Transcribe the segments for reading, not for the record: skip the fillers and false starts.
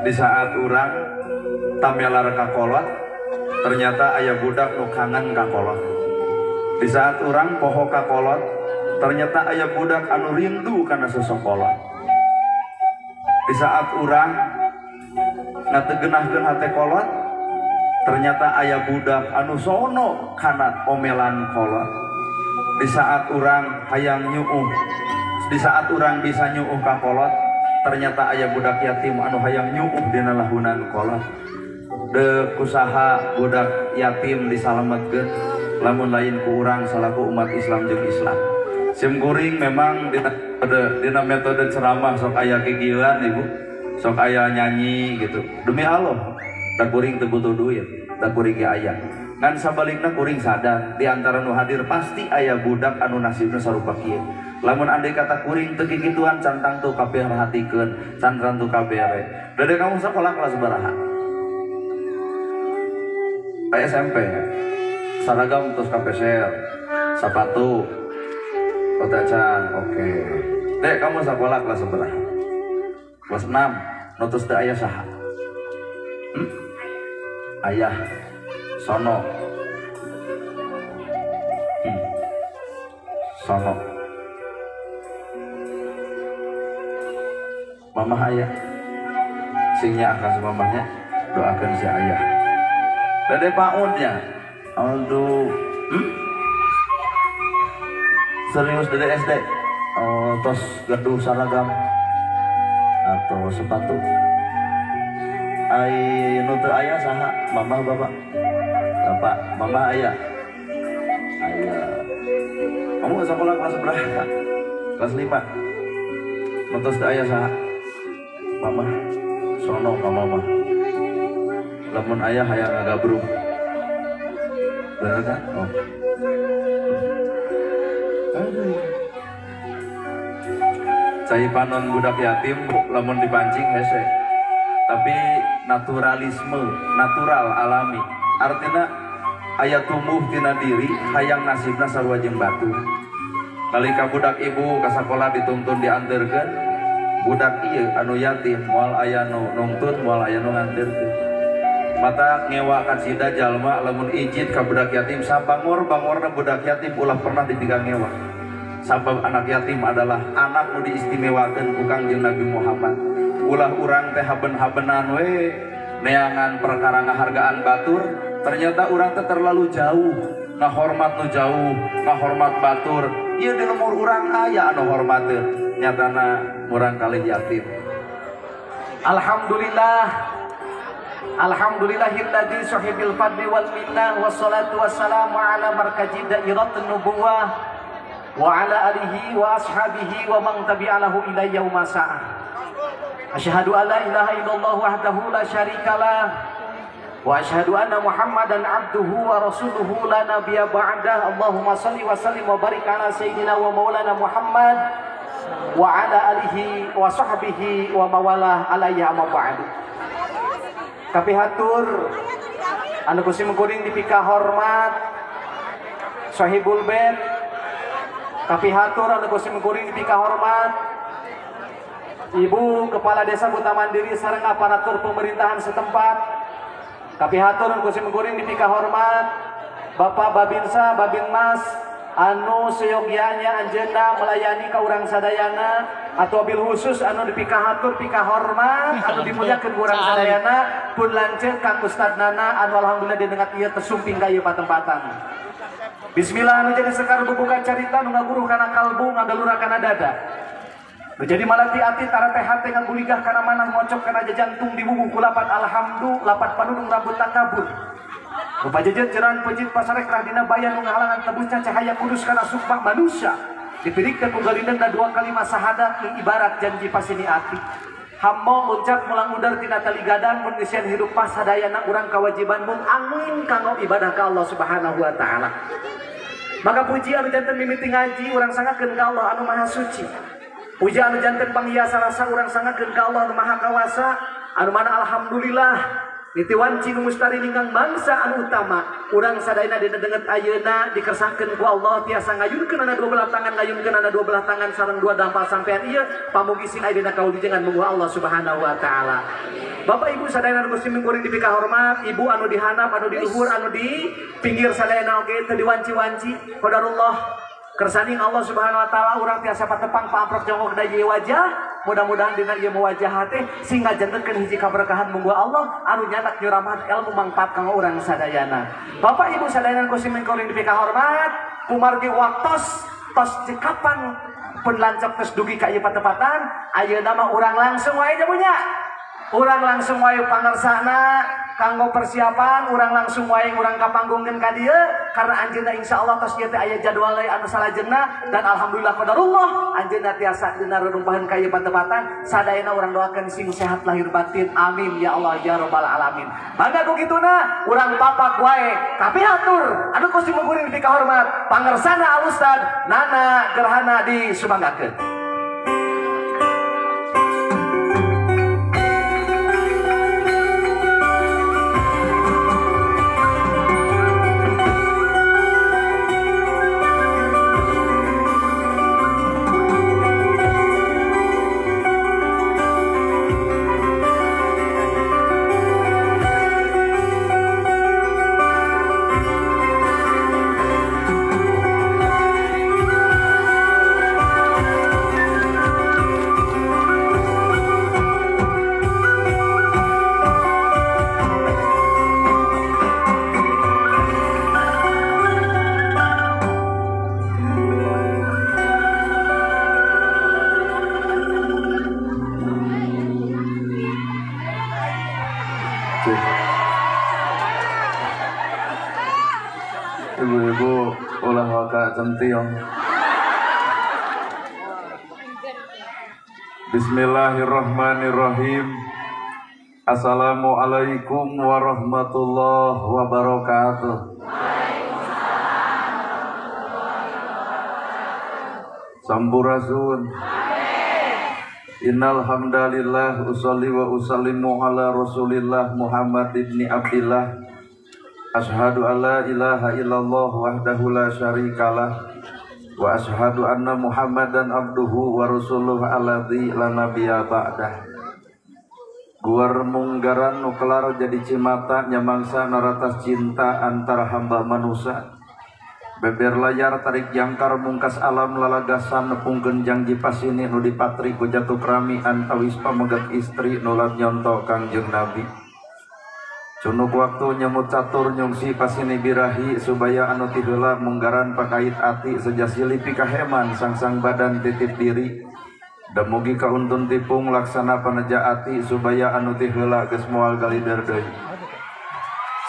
Di saat urang tamelar ka kolot, ternyata aya budak nu kangen ka kolot. Di saat urang poho ka kolot, ternyata aya budak anu rindu kana sosok kolot. Di saat urang ngategenahkeun hate kolot, ternyata aya budak anu sono kana omelan kolot. Di saat urang hayang nyuuh, di saat urang bisa nyuuh ka kolot, ternyata aya budak yatim anu hayang nyuuh dina lahunan kolot. Deuk kusaha budak yatim disalametkeun lamun lain ku urang salaku umat Islam jeung Islam. Sim kuring memang dina metode ceramah sok aya kikieuan ibu, sok aya nyanyi gitu. Demi Allah, da kuring teu butuh duit, da kuring ge aya. Ngan sabalikna kuring sadar di antara nu hadir pasti aya budak anu nasibna sarupa kieu. Lamun andai kata kuring teu kikituan can tangtu kabeh perhatikeun, can tangtu kabere. Dede kamu sekolah kelas baraha? SMP. Seragam terus kapeser, sepatu, otacan, oke. Dek kamu sekolah kelas baraha? Kelas 6, nu tos teu aya saha? Ayah. Sono. Sono. Mamah ayah. Singnya akan semamahnya doakan si ayah. Dede paudnya. Aduh. Serius dede SD? Oh, tos gaduh seragam atau sepatu. Ai nu teu aya saha? Mamah bapak? Bapak, mama ayah. Ayah. Kamu sekolah kelas berapa? Kelas 5. Mentos teu aya saha? Mama. Sono ka mama. Lamun ayah hayang ngagabrung. Bener kan? Oh. Aduh. Cai panon budak yatim lamun dipancing hese. Tapi naturalisme, natural alami. Artinya aya tumbuh tina diri hayang nasibna sarua jeung batur. Nalika budak ibu ka sakola dituntun dianterkeun, budak ieu anu yatim moal aya nu nungtun, moal aya nu nganterkeun. Mata ngewa kacida jalma lamun ijid ka budak yatim sabangor-bangorna budak yatim ulah pernah dipigang ngewa. Sabab anak yatim adalah anak nu diistimewakeun ku Kangjeng Nabi Muhammad. Ulah urang teh haben-habenan we neangan perkara ngahargaan batur, ternyata urang teh terlalu jauh ngahormat nu jauh, ngahormat batur. Ieu di lemur urang aya anu hormateun, nyatana murang kalih yatim. Alhamdulillah. Alhamdulillahilladzi sahibil fadli wal minnah wassalatu wassalamu ala markazi dairatun nubuwah wa ala alihi wa ashabihi wa man tabi'alahu ila yauma sa'ah. Asyhadu an la ilaha illallah wahdahu la syarikalah wa asyhadu anna Muhammadan abduhu wa rasuluhu la nabiyya ba'dah. Allahumma shalli wa sallim wa barik ala sayyidina wa maulana Muhammad wa ala alihi wa sahbihi wa mawalah alaihi amma ba'du. Kapihatur anu kusim kuring dipika hormat sahibul bait. Kapihatur anu kusim kuring dipika hormat Ibu Kepala Desa Kuta Mandiri sareng aparatur pemerintahan setempat. Kapihatur anu kusim kuring dipika hormat Bapak Babinsa Babinmas anu seyogyanya anjeunna melayani ka urang sadayana, atau bil khusus anu dipikahatur pika hormat anu dimuliakeun ku urang sadayana pun lanceuk Kang Ustad Nana anu alhamdulillah didengat ieu tersumping ka ieu patempatan. Bismillah anu jadi sekar bubuka carita nu ngaguruh kana kalbu ngagalura kana dada. Nu jadi malati ati tarate hate ngaguligah kana manah ngocok kana jajantung dibubuh ku lapat alhamdu lapat panudung rambut takabur. Rupa jejet jeran pejit pasarek rahdina bayan nu ngahalangan tebusnya cahaya kudus kana sukma manusia. Dipirikeun ku galindeng dua kalimat syahadat ibarat janji pasini ati. Hammo ucap mulang udar tina tali gadan mun ngisian hidup pas sadayana urang kewajiban mung angin kanggo ibadah ka Allah Subhanahu wa taala. Maka puji anu janten mimiti ngaji urang sangakeun ka Allah anu Maha Suci. Puji anu janten panghiasa rasa urang sangakeun ka Allah anu Maha Kawasa anu mana alhamdulillah niti wanci nu mustari ninggang bangsa anu utama urang sadayana dina denget ayeuna dikersahkeun ku Allah tiasa ngayunkeun ana dua belah tangan ngayunkeun ana dua belah tangan sareng dua dampal sampean ieu pamugi sing aya dina kaulijengan mungguh Allah Subhanahu wa taala. Bapak Ibu sadayana nu sim kuring dipikahormat, ibu anu di handap, anu di luhur, anu di pinggir sadayana oge teu diwanci-wanci. Qadarullah kersaning Allah Subhanahu wa taala urang tiasa patepang paamprok jongkok da ieu wajah. Mudah-mudahan dina ieu muwajah teh sing ngajantenkeun hiji kaberkahan munggu Allah anu nyanak nyuramahan ilmu mangfaat kanggo urang sadayana. Bapak Ibu sadayana ku sim kuring dipikahormat, kumargi waktos tos cekapan pun lancap tos dugi ka ieu patepatan, ayeuna mah urang langsung wae jamunya. Urang langsung wae pangersana kanggo persiapan, urang langsung wae urang kapanggungkeun ka dieu karena anjeunna insyaallah tos ieu teh aya jadwal deui anu salajengna dan alhamdulillah qadarullah anjeunna tiasa dina rumpahan ka ieu patepatan. Sadayana urang doakeun sing sehat lahir batin, amin ya Allah ya rabbal alamin. Mangga ku kituna urang papak wae kapihatur anu ku sim kuring dipikahormat pangersana Al Ustad Nana Gerhana disumanggakeun. Ibu-ibu ulah waka centil. Bismillahirrahmanirrahim. Assalamualaikum warahmatullahi wabarakatuh. Sampurasun. Innal hamdalillah usolli wa usallimu ala Rasulillah Muhammad ibni Abdillah. Asyhadu alla ilaha illallah wahdahu la syarikalah wa asyhadu anna Muhammadan abduhu wa rasuluhu alladzi la nabiyya ba'dah. Guar munggaran nu kelar jadi cimata nyamangsa naratas cinta antara hamba manusa. Beber layar tarik jangkar mungkas alam lalagasan nepungkeun janji pasini nu dipatri ku jatuh krami antawis pamegat istri nulat nyonto Kangjeng Nabi. Cunuk waktu nyemut catur nyungsi pasini birahi subaya anu ti heula munggaran pakait ati sejasili pikaheman sangsang badan titip diri. Damugi kauntun tipung laksana paneja ati subaya anu ti heula geus moal galider deui.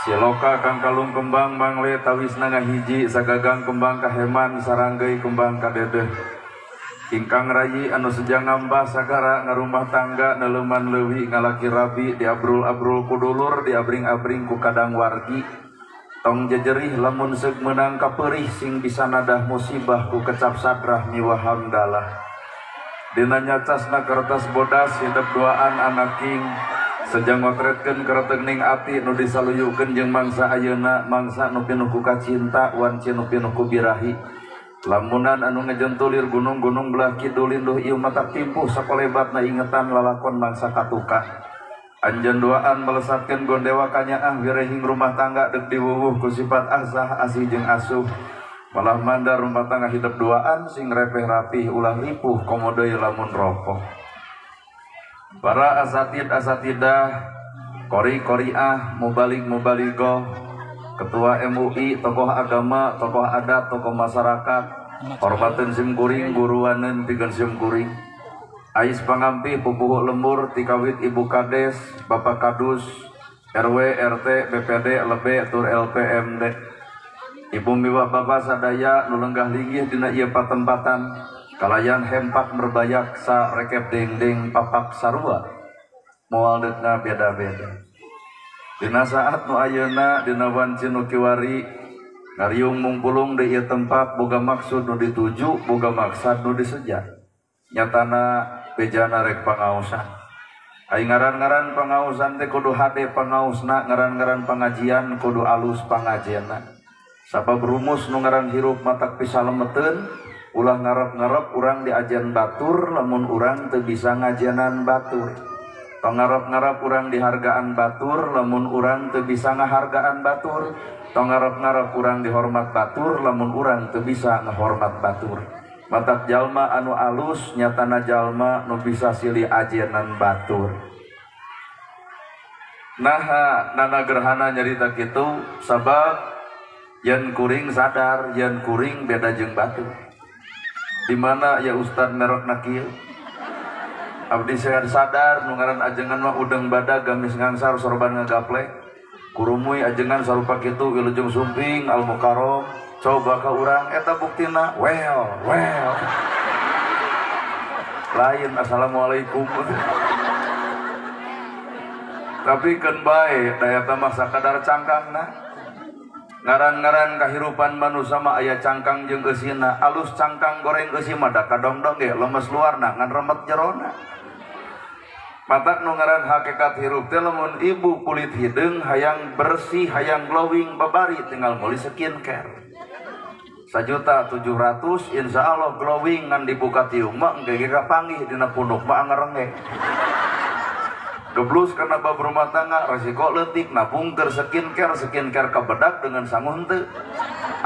Siloka kang kalung kembang mangle tawisna ngahiji sagagang kembang kaheman saranggeuy kembang kadedeh. Ingkang rayi anu sejang ngambah sagara ngarumah tangga neleuman leuwi ngalaki rabi diabrul-abrul ku dulur diabring-abring ku kadang wargi. Tong jejerih lamun seug meunang kapeurih sing bisa nadah musibah ku kecap sadrah miwah hamdalah. Dina nyacasna kertas bodas hidep duaan anaking sejang ngotretkeun keretegning ati nu disaluyukeun jeung mangsa ayeuna mangsa nu pinuh ku kacinta wanci nu pinuh ku birahi. Lamunan anu ngejentulir gunung-gunung belah kidul linduh ieu mata timpuh sakolebatna ingetan lalakon mangsa katuka. Anjeun duaan melesatkeun gondewa kanyaah wirehing rumah tangga deuk diwuwuh ku sifat asah asih jeung asuh. Malah mandar rumah tangga hidup duaan sing repeh rapih ulah ripuh komo deui lamun rokoh. Para asatid asatidah, kori koriah, mubalik mubaligoh, ketua MUI, tokoh agama, tokoh adat, tokoh masyarakat, hormateun sim kuring, guruaneun pikeun sim kuring. Ais pangampih pupuhu lembur tikawit Ibu Kades, Bapak Kadus, RW, RT, BPD, LB, tur LPMD. Ibu miwah bapak sadaya nu lenggah linggih dina ieu patempatan, kalayan hempak merbayak sa rekep dengdeng papak sarua. Moal deukna beda-beda. Dina saat nu ayeuna dina wanci nu kiwari ngariung mungpulung di ieu tempat boga maksud nu dituju, boga maksad nu diseja. Nyatana bejana rek pangaosan. Ai ngaran-ngaran pangaosan teh kudu hade pangaosna, ngaran-ngaran pangajian kudu alus pangajianna. Sabab rumus nu ngaran hirup matak pisalemeteun, ulah ngarep-ngarep urang diajian batur lamun urang teu bisa ngajianan batur. Tong ngarep-ngarep urang dihargaan batur lamun urang teu bisa ngahargaan batur. Tong ngarep-ngarep urang dihormat batur lamun urang teu bisa ngahormat batur. Matak jalma anu alus nyatana jalma nu bisa silih ajenan batur. Naha nana gerhana nyarita kitu sabab yen kuring sadar yen kuring beda jeung batur. Di mana ya ustad merekna kieu? Abdi sehat sadar nu ngaran ajengan mah udeng badag gamis ngangsar sorban ngagaplek. Kurumuy ajengan sarupa kitu wilujeng sumping al mukarram coba ka urang eta buktina well well. Lain assalamualaikum. Tapi keun bae da eta mah sakadar cangkangna. Ngaran-ngaran kahirupan manusia mah aya cangkang jeung eusina. Alus cangkang goreng eusi mah da kadongdong ge lemes luarna ngan remet jerona. Matak nu ngaran hakikat hirup teh lamun ibu kulit hideung hayang bersih hayang glowing babari tinggal meuli skincare. 1.700.000 insyaallah glowing ngan dibuka tiung mah engke ge kapanggih dina punduk mah angerengge. Geblus karena bab rumah tangga resiko leutik nabung keur skincare skincare kabedak dengan sangu henteu.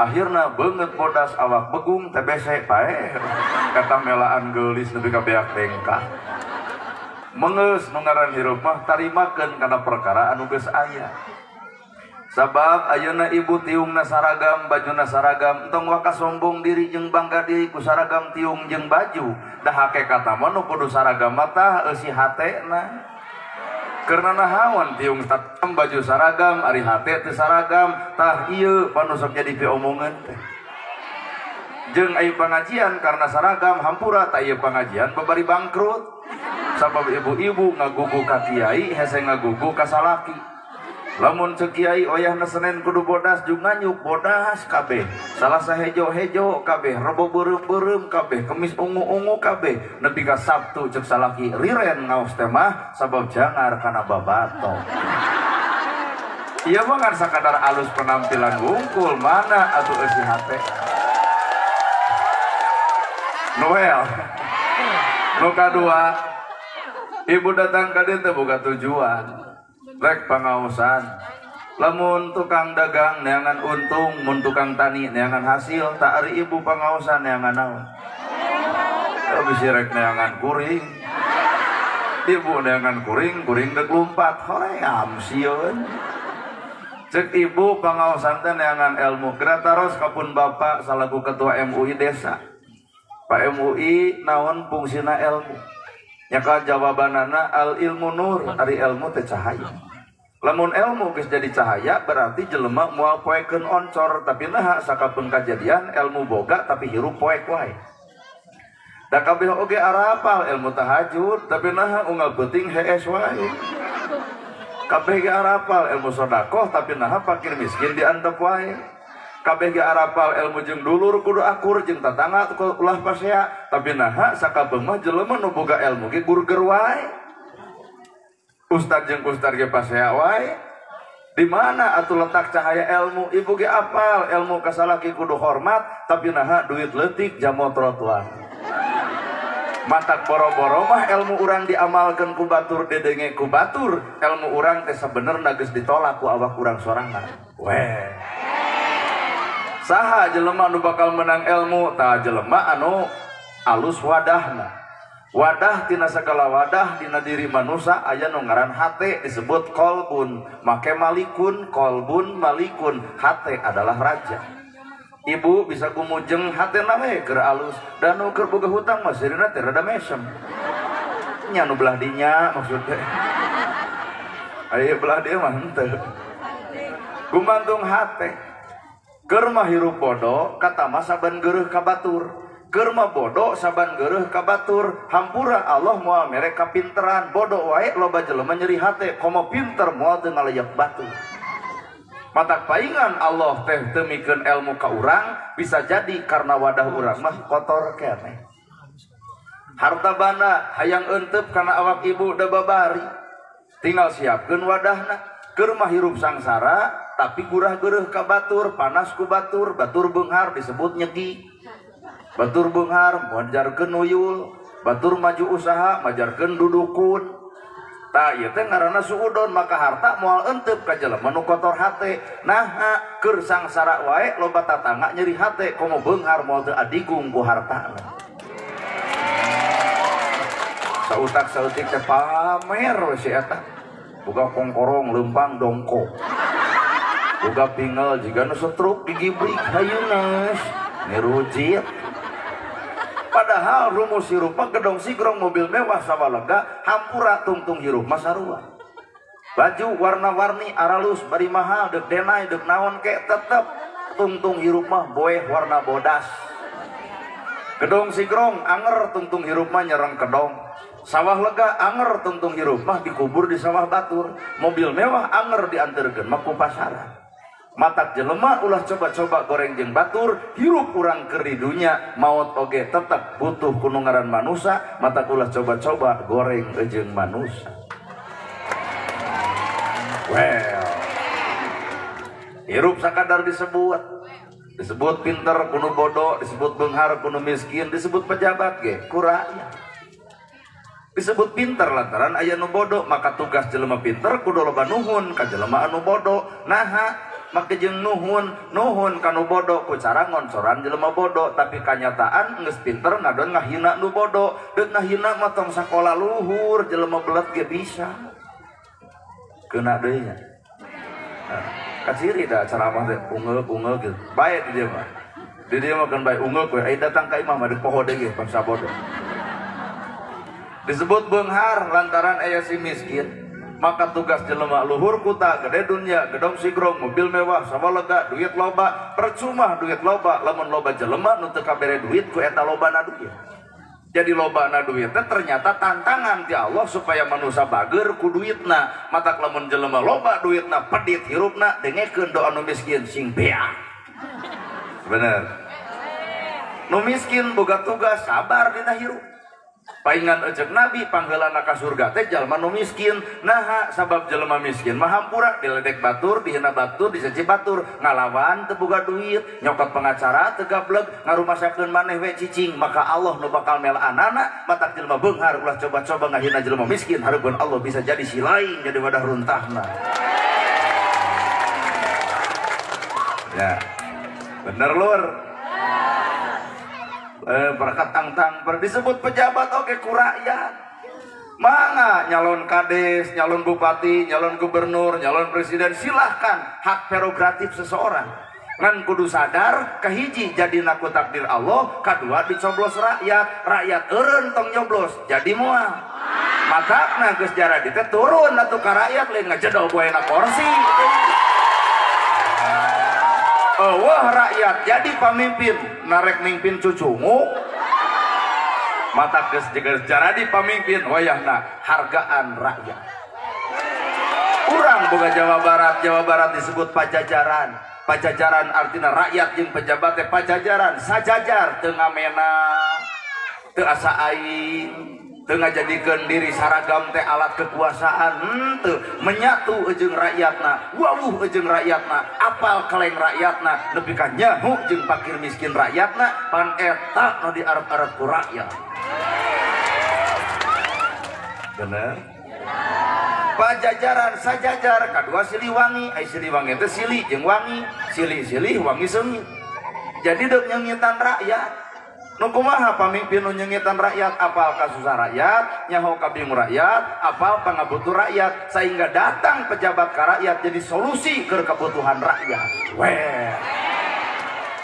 Akhirna beungeut bodas awak begung TBC pae. Kata melaan geulis nepi ka beak bengkak. Mengeus nu ngaran hirup mah tarimakeun kana perkara anu geus aya. Sabab ayeuna ibu tiungna saragam bajuna saragam entong waka sombong diri jeung bangga diri ku saragam tiung jeung baju. Da hakikatna mah nu kudu saragam mah tah eusi hatena. Karena nahawan tiung tatam baju saragam ari hate teu saragam tah ieu panu sok jadi piomongan teh. Jeung aya pangajian karena saragam hampura tah ieu pangajian babari bangkrut. Sabab ibu-ibu ngagugu ka kiai hese ngagugu ka salaki. Lamun ceuk kiai oyahna Senen kudu bodas jeung nganyuk bodas kabeh. Salasa hejo-hejo kabeh, Rebo beureum-beureum kabeh, Kemis ungu-ungu kabeh. Nepi ka Sabtu ceuk salaki riren ngaos teh mah sabab jangar kana babato. Ieu mah ngan sakadar alus penampilan wungkul mana atuh eusi hate. Noel. Nu kadua, ibu datang ka dieu teh boga tujuan. Rek pangaosan. Lamun tukang dagang neangan untung, mun tukang tani neangan hasil, tak ari ibu pangaosan neangan naon. Bisi rek neangan kuring. Ibu neangan kuring, kuring dek lumpat, hoream sieun. Cek ibu pangaosan teh neangan ilmu. Geura taros ka pun bapak salaku ketua MUI desa. Pak MUI naon fungsina ilmu? Nyaka jawabanana al ilmu nur, ari ilmu teh cahaya. Lamun ilmu geus jadi cahaya berarti jelema moal poekeun oncor, tapi naha sakapeun kajadian ilmu boga tapi hirup poek wae. Da kabeh oge arapal ilmu tahajud tapi naha unggal peuting hees wae. Kabeh ge arapal ilmu sedekah tapi naha fakir miskin diantep wae. Kabeh ge arapal ilmu jeung dulur kudu akur jeung tatangga ulah pasea tapi naha sakabeung mah jelema nu boga ilmu ge gurger wae. Ustad jeung ustad ge pasea wae. Di mana atuh letak cahaya ilmu? Ibu ge apal ilmu ka salaki kudu hormat tapi naha duit leutik jamo trotoar. Matak boro-boro mah ilmu urang diamalkeun ku batur dedenge ku batur, ilmu urang teh sabenerna geus ditolak ku awak urang sorangan. Weh. Saha jelema anu bakal menang ilmu? Tah jelema anu alus wadahna. Wadah tina sagala wadah dina diri manusia aya nu ngaran hate disebut kolbun. Make malikun, kolbun, malikun. Hate adalah raja. Ibu bisa kumujeng hatena we keur alus dan nu keur boga hutang mah seurina teh rada mesem. Nya nu belah dinya maksud teh. Aya belah dieu mah henteu. Gumantung hate. Keur mah hirup bodoh kata mah saban geureuh ka batur. Keur mah bodoh saban geureuh ka batur. Hampura Allah moal mere kapinteran. Bodoh wae loba jelema nyeri hate, komo pinter moal teu ngalayak batur. Matak paingan Allah teh teu mikeun ilmu ka urang bisa jadi karena wadah urang mah kotor keneh. Harta banda hayang euteup kana awak ibu da babari. Tinggal siapkeun wadahna. Keur mah hirup sangsara tapi gurah geureuh ka batur, panas ku batur, batur beunghar disebut nyegi. Batur beunghar majarkeun nuyul, batur maju usaha majarkeun dudukun. Tah ieu teh ngaranna suudon, maka harta moal enteup ka jelema nu kotor hate. Naha keur sangsara wae loba tatangga nyeri hate, komo beunghar moal teu adigung ku hartana. Sautak sautik teh pamer we si eta. Boga kongkorong leumpang dongko. Boga pingel jiga nu setruk digibrik hayu geus nirujit. Padahal rumus hirup mah gedong sigrong mobil mewah sawalega hampura tungtung hirup mah sarua. Baju warna-warni aralus bari mahal deuk denai deuk naon ke tetep tungtung hirup mah boeh warna bodas. Gedong sigrong anger tungtung hirup mah nyereng kedong. Sawah lega anger tungtung hirup mah dikubur di sawah batur. Mobil mewah anger dianterkeun mah ku pasaran. Matak jelema ulah coba-coba goreng jeung batur, hirup urang keur di dunya maot oge tetep butuh ku nu ngaran manusa, matak ulah coba-coba goreng jeung manusa. Well, hirup sakadar disebut, disebut pinter ku nu bodoh, disebut beunghar ku nu miskin, disebut pejabat ge ku rakyat. Disebut pinter lantaran aya nu bodoh, maka tugas jelema pinter kudu loba nuhun ka jelema anu bodoh. Naha make jeung nuhun, nuhun ka nu bodoh ku cara ngoncoran jelema bodoh, tapi kanyataan geus pinter ngadon ngahina nu bodoh. Deuk ngahina mah tong sakola luhur, jelema belet ge bisa. Kena deui nya. Nah, kaciri da ceramah teh ungeul-ungeul gitu. Bae di dieu mah. Di dieu mah kan bae ungeul we, aya datang ka imah mah deuk poho deui ge bangsa bodoh. Disebut beunghar lantaran aya si miskin. Maka tugas jelema luhur kuta gede dunia, gedong sigrong, mobil mewah, sawalega, duit loba, percuma duit loba, lamun loba jelema nu teu kabere duit ku eta lobana duit. Jadi lobana duit teh ternyata tantangan ti Allah supaya manusia bager ku duitna. Matak lamun jelema loba duitna pedit hirupna, dengekeun doa nu miskin sing beak. Bener. Nu miskin boga tugas sabar dina hirup. Paingan ejek Nabi pangheulana ka surga teh jalma nu miskin. Naha sabab jelema miskin mah hampura diledek batur, dihina batur, dicaci batur, ngalawan teu boga duit, nyokot pengacara teu gableg, ngarumasakeun maneh we cicing, maka Allah nu bakal melaanana. Matak jelema beunghar ulah coba-coba ngahina jelema miskin, hareupeun Allah bisa jadi si lain jadi wadah runtahna. Ya. Bener lur. Berkat tang-tang disebut pejabat oke ku rakyat. Mangga nyalon kades, nyalon bupati, nyalon gubernur, nyalon presiden, silahkan, hak prerogatif seseorang. Ngan kudu sadar kahiji jadi naku takdir Allah, kadua dicoblos rakyat, rakyat eureun tong nyoblos jadi moal. Matakna geus jaradi teh turun atuh ka rakyat lain ngajedog wae na kursi. Wah rakyat jadi pamimpin narek mimpin cucungu mata geus jaradi pamimpin wayahna hargaan rakyat. Urang boga Jawa Barat, Jawa Barat disebut pajajaran. Pajajaran artinya rakyat jeung pejabat teh pajajaran sajajar teu ngamena teu asa aing, teu ngajadikeun diri saragam teh alat kekuasaan, henteu menyatu jeung rakyatna, wawuh jeung rakyatna, apal kaleng rakyatna, nepi ka nyaho jeung pakir miskin rakyatna, pan eta nu diarep-arep ku rakyat. Bener? Pajajaran sajajar kadua Siliwangi, ai Siliwangi teh sili jeung wangi, sili-silih wangi seungit. Jadi deuk nyeungitan rakyat. Nu kumaha pamimpin nu nyengitan rakyat, apal kasusah rakyat, nyaho kabingung rakyat, apal pangabutuh rakyat, sehingga datang pejabat ka rakyat jadi solusi ke kebutuhan rakyat. Weh.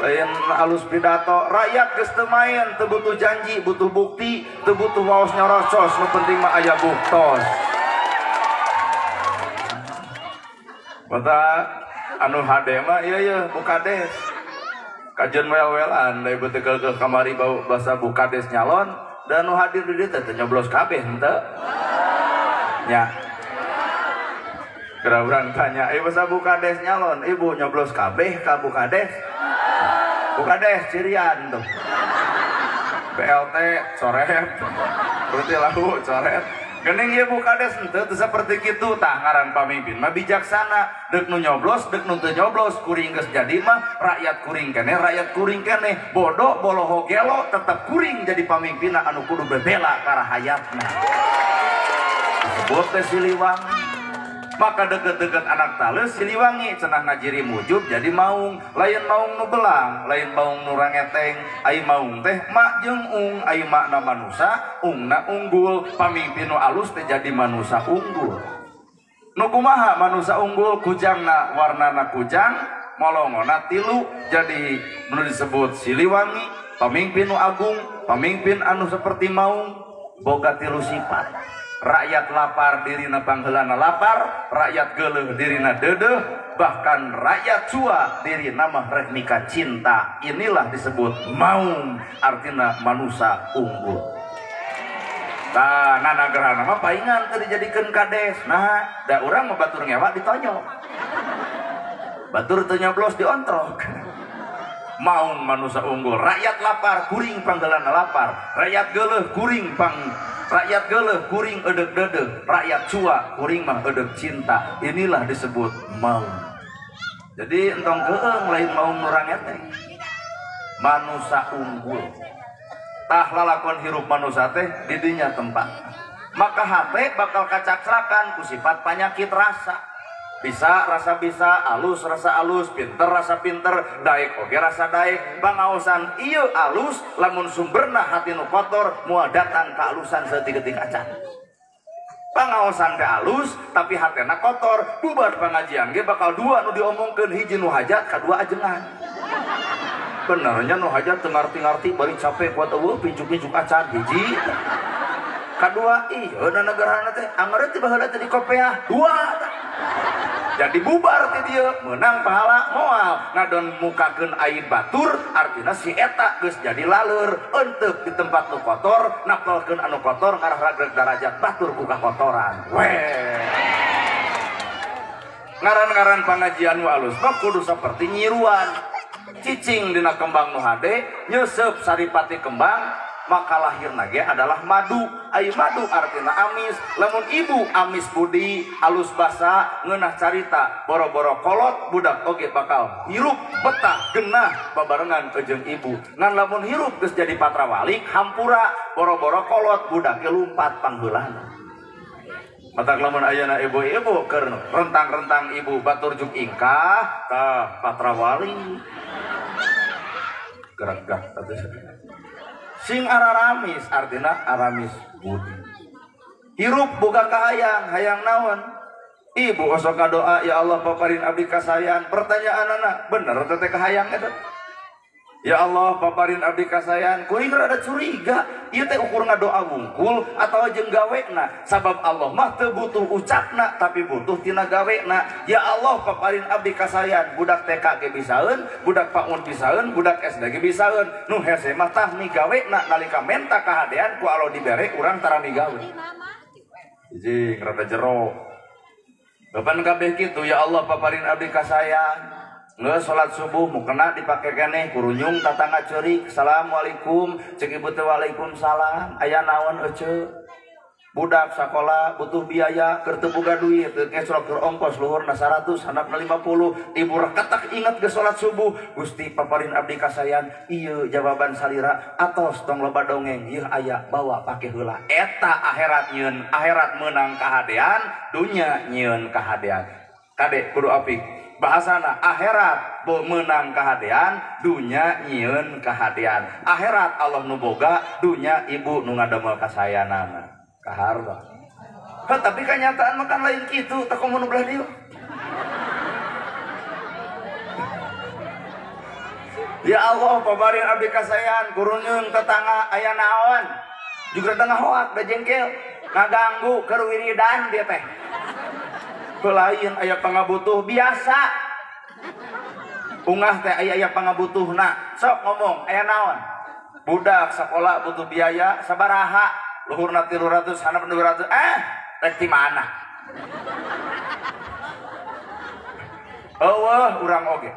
Lain alus pidato, rakyat geus teu main, teu butuh janji, butuh bukti, teu butuh waos nyorocos, nu penting mah aya buktos. Mata anu hade mah ieu ye bukades. Kajian wel-welan dari betekel ke kamari bau bahasa bukades nyalon dan nu hadir di dieu teh nyoblos kabeh henteu. Nya. Geura urang tanya, bahasa bukades nyalon, ibu nyoblos kabeh ka bukades? Bukades cirian tuh. BLT coret. Berarti lahu coret. Gening ieu bukades henteu teu saperti kitu tah ngaran pamimpin mah bijaksana, deuk nu nyoblos deuk nu teu nyoblos, kuring geus jadi mah rakyat kuring keneh, rakyat kuring keneh, bodoh boloho gelo tetep kuring jadi pamimpinna anu kudu bebela ka rahayatna. Disebut teh Siliwangi. Maka deket-deket anak tales Siliwangi cenah ngajiri mujub jadi maung, lain maung nu belang, lain maung nu rangeteng, ai maung teh mak jeung ung, ai makna manusa, ungna unggul, pamimpin nu alus teh jadi manusa unggul. Nu kumaha manusa unggul kujangna warnana kujang, molongona tilu, jadi nu disebut Siliwangi, pamimpin nu agung, pamimpin anu seperti maung, boga tilu sifat. Rakyat lapar dirina pangheulana lapar, rakyat geuleuh dirina deudeuh, bahkan rakyat cua dirina mah rek mika cinta. Inilah disebut maung, artina manusa unggul. Tah, nanagrahana mah paingan teu dijadikeun kades. Nah, da urang mah batur ngewa ditonyok. Batur teu nyoblos diontrok. Maung manusa unggul, rakyat lapar kuring pangheulana lapar, rakyat geuleuh kuring pang rakyat geuleuh kuring eudeuh deudeuh, rakyat cua kuring mah eudeuh cinta. Inilah disebut maung. Jadi entong keung lain maung nu rangeteng. Manusa unggul. Tah lalakon hirup manusa teh di dinya tempat. Maka hate bakal kacacrakan ku sifat panyakit rasa. Bisa rasa bisa, alus rasa alus, pinter rasa pinter, daek oge rasa daek. Pangaosan ieu alus lamun sumberna hati nu kotor moal datang kaalusan saeutik-eutik acan. Pangaosan teh alus tapi hatena kotor, bubar pangajian ge bakal dua nu diomongkeun, hiji nu hajat kadua ajengan. Benernya nu hajat teu ngarti-ngarti bari capek kuat eueuh pincuk-pincuk acan hiji. Kadua ieu nanagarana teh angeur teh baheula teh dikopeah dua. Jadi bubar ti dieu meunang pahala moal ngadon mukakeun aib batur artina si eta geus jadi laleur eunteup di tempat nu kotor napelkeun anu kotor ngarah ragreg darajat batur ku kakotoran weh. Ngaran-ngaran pangajian nu alus mah kudu saperti nyiruan cicing dina kembang nu hade nyeuseub saripati kembang maka lahirna ge adalah madu. Ai madu artina amis, lamun ibu amis budi alus basa ngeunah carita boro-boro kolot budak oge bakal hirup betah genah babarengan jeung ibu. Ngan lamun hirup geus jadi patrawalik hampura boro-boro kolot budak ge lumpat pangheulana. Matak lamun ayeuna ibu-ibu keur rentang-rentang ibu batur juk ingkah tah patrawalik gerak-gerak atuh. Sing araramis artina aramis budi. Hirup boga kahayang, hayang naon? Ibu osok doa, ya Allah paparin abdi kasayan. Pertanyaanana, bener teh kahayang eta? Ya Allah paparin abdi kasayan. Kuring rada curiga, ieu teh ukur ngadoa wungkul atawa jeung gawena. Sabab Allah mah teu butuh ucapna tapi butuh tina gawena. Ya Allah paparin abdi kasayan. Budak TK ge bisaeun, budak PAUD bisaeun, budak SD ge bisaeun. Nu hese mah tah migawena nalika menta kahadean ku Allah dibere urang tara migawe. Jeung rada jero. Bapan kabeh kitu, ya Allah paparin abdi kasayan. Nggak sholat subuh mukena dipake keneh kurunyung tatangga ceurik assalamualaikum cek ibu teh waalaikumsalam aya naon ece budak sakola butuh biaya keur teu boga duit teu ngeslok keur ongkos luhurna 100 handapna 50 ibu reketak inget ge sholat subuh Gusti paparin abdi kasayan ieu jawaban salira atos tong loba dongeng ieu aya bawa pake heula eta akhirat nyieun akhirat meunang kahadean dunya nyieun kahadean kade kudu apik bahasana akhirat bo menang kahadean dunya nyieun kahadean akhirat Allah nu boga dunya ibu nu ngadamel kasayanana kaharba. Heh, tapi kenyataan makan lain kitu tak komo nu belah dieu. Ya Allah pabarin abdi kasayan kurunyun tetangga aya naon juga tengah hoak da jengkel ngaganggu keur wiridan dia teh. Lain aya pangabutuh biasa ungah teh aya aya pangabutuhna sok ngomong aya naon budak sekolah butuh biaya sabaraha luhurna 300 handapna 200 rek ti mana eueuh urang oge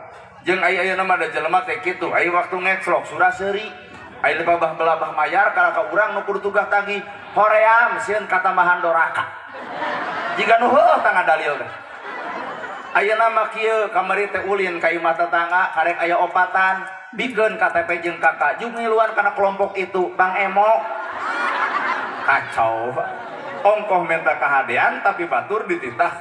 jeung aya ayeuna mah da jelema teh kitu aya waktu ngeclok surah seuri aya lebabah belabah mayar kana ka urang nu kudu tugah tagih hoream sieun katambahan doraka jika nu heueuh tangga dalil teh ayeuna mah kieu kamari teh ulin ka imah tetangga karek aya opatan bikeun KTP jeung KK jeung ngiluan kana kelompok itu Bang Emo kacau. Ongkoh minta kahadean tapi batur dititah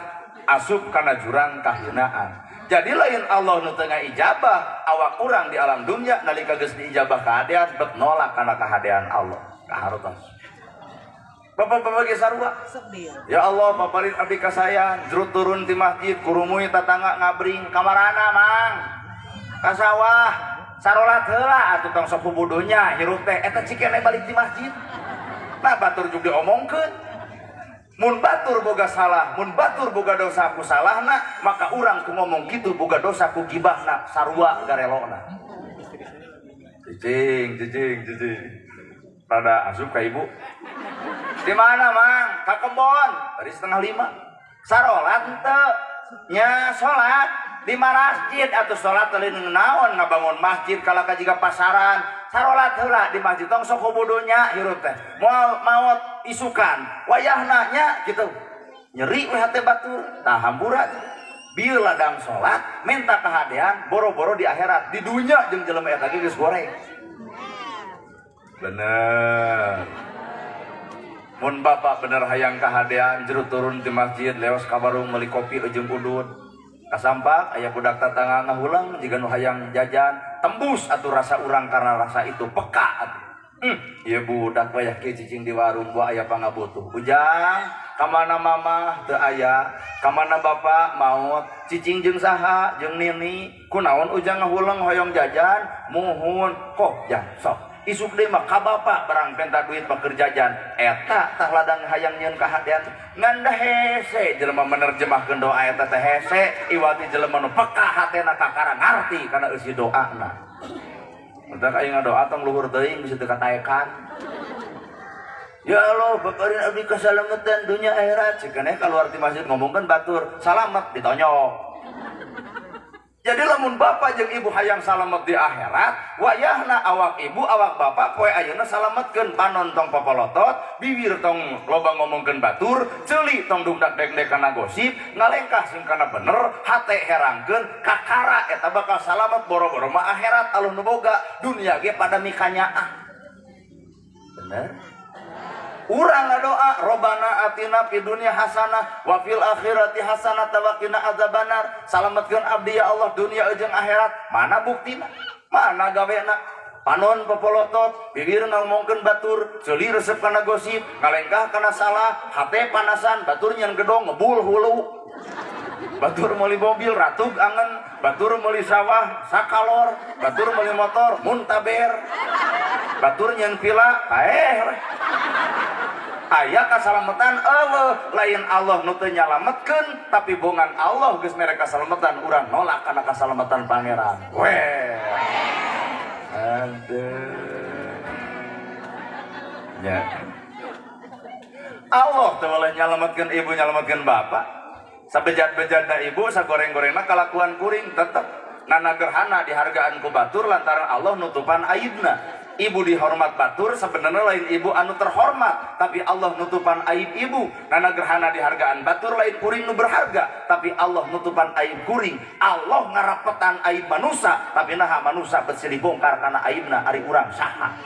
asup kana jurang kahinaan. Jadi lain Allah nu teu ngaijabah awak urang di alam dunya nalika geus diijabah kahadean bet nolak kana kahadean Allah. Kahartos. Bapak-bapak ge sarua. Ya Allah paparin abdi kasayang jrut turun ti masjid kurumuy tatangga ngabring kamarana mang. Ka sawah sarolat heula atuh tong sok bodohnya hirup teh eta cikene balik ti masjid. Nah batur juga diomongkeun. Mun batur boga salah, mun batur boga dosa ku salahna, maka urang ku ngomong kitu boga dosa ku gibahna, sarua garelona. Cicing, cicing, cicing. Rada asup ka ibu. Di mana, Mang? Ka kebon. Tadi 4:30. Sarolat henteu? Nya salat di masjid atuh salat teu naon ngabangun masjid kalaka jiga pasaran. Sarolat heula di masjid tong sok bodohnya hirup teh. Moal maot isukan wayahna nya gitu. Nyeri we hate batur, tah hampura. Bieu ladang salat minta kahadean boro-boro di akhirat, di dunya jeung jelema eta ge geus goreng. Bener. Mun bapak bener hayang kahadean jero turun di masjid leos ka warung meuli kopi jeung udud. Kasampak aya budak tatangga ngahulang jiga nu hayang jajan tembus atuh rasa urang karena rasa itu peka atuh. Ieu budak wayah kieu cicing di warung buah aya pangabutuh. Ujang kamana mama teu aya, kamana bapak maot, cicing jeung saha jeung nini, kunaon ujang ngahulang hoyong jajan, muhun kok jang sok. Isuk deui mah ka bapak barang penta duit mah keur jajan. Eta tah ladang hayang nyieun kahadean ngan da hese jelema menerjemahkeun doa eta teh hese iwati jelema nu peka hatena kakara ngarti kana eusi doana. Entar aing ngadoa tong luhur teuing bisa teu kataekan. Ya Allah, baparin abdi kasalamatan dunya akhirat. Cikeneh kaluar ti masjid ngomongkeun batur, salamet ditonyok. Jadi lamun bapak jeung ibu hayang salamet di akhirat, wayahna awak ibu, awak bapak poe ayeuna salametkeun panon tong popolotot, bibir tong loba ngomongkeun batur, ceuli tong dugdak dek-dek kana gosip, ngalengkah sing kana bener, hate herangkeun, kakara eta bakal salamet boro-boro mah akhirat alus nu boga, dunia ge pada mikanyaah. Bener? Urang ngadoa Robbana atina fid dunya hasanah wa fil akhirati hasanah wa qina adzabannar. Salametkeun abdi ya Allah dunia jeung akhirat. Mana buktina? Mana gawena? Panon popolotot, bibir ngomongkeun batur, ceuli resep kana gosip, ngalengkah kana salah, hate panasan, batur nyen gedong ngebul hulu. Batur meuli mobil ratug angen, batur meuli sawah sakalor, batur meuli motor muntaber. Batur nyen vila paeh. Aya kasalametan eueuh lain Allah nu teu nyalametkeun tapi bongan Allah geus mere kasalamatan urang nolak kana kasalamatan pangeran. Weh. Aduh. Ya. Allah teu boleh nyalametkeun ibu nyalametkeun bapak. Sabejat-bejatna ibu sagoreng-gorengna kalakuan kuring tetep nana gerhana dihargaan ku batur lantaran Allah nutupan aibna. Ibu dihormat batur sebenarnya lain ibu anu terhormat tapi Allah nutupan aib ibu. Nana gerhana dihargaan batur lain kuring nu berharga tapi Allah nutupan aib kuring. Allah ngarapetan aib manusa tapi naha manusa bet silih bongkar kana aibna ari urang saha.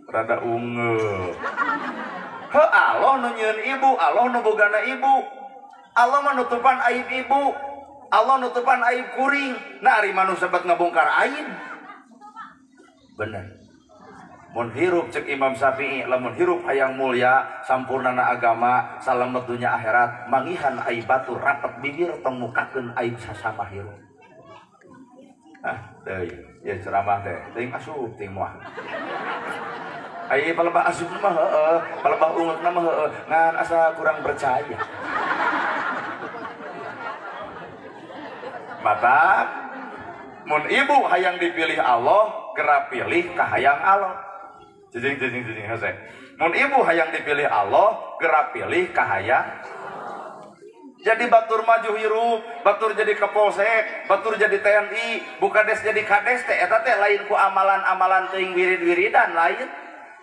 Rada unge. He Allah nu nyieun ibu, Allah nu bogana ibu. Allah menutupan aib ibu. Allah nutupan aib kuring. Nah ari manusia bet ngabongkar aib. Bener. Mun hirup cek Imam Syafi'i, lamun hirup hayang mulia, sampurnana agama, salamet dunya akhirat, mangihan aib batur rapet bibir tong mukakeun aib sasama hirup. Ah, deui, ya ceramah teh, teuing asup teuing moal. Ai palebah asup mah heueuh, palebah ungeukna mah heueuh, ngan asa kurang percaya. Mata mun ibu hayang dipilih Allah, gerak pilih kahayang Allah. Jijing jijing jijing hese. Mun ibu hayang dipilih Allah, gerak pilih kahayang. Jadi batur maju hirup, batur jadi kapolsek, batur jadi TNI, bukades jadi kades teh eta teh lain ku amalan-amalan teuing wirid-wiridan lain.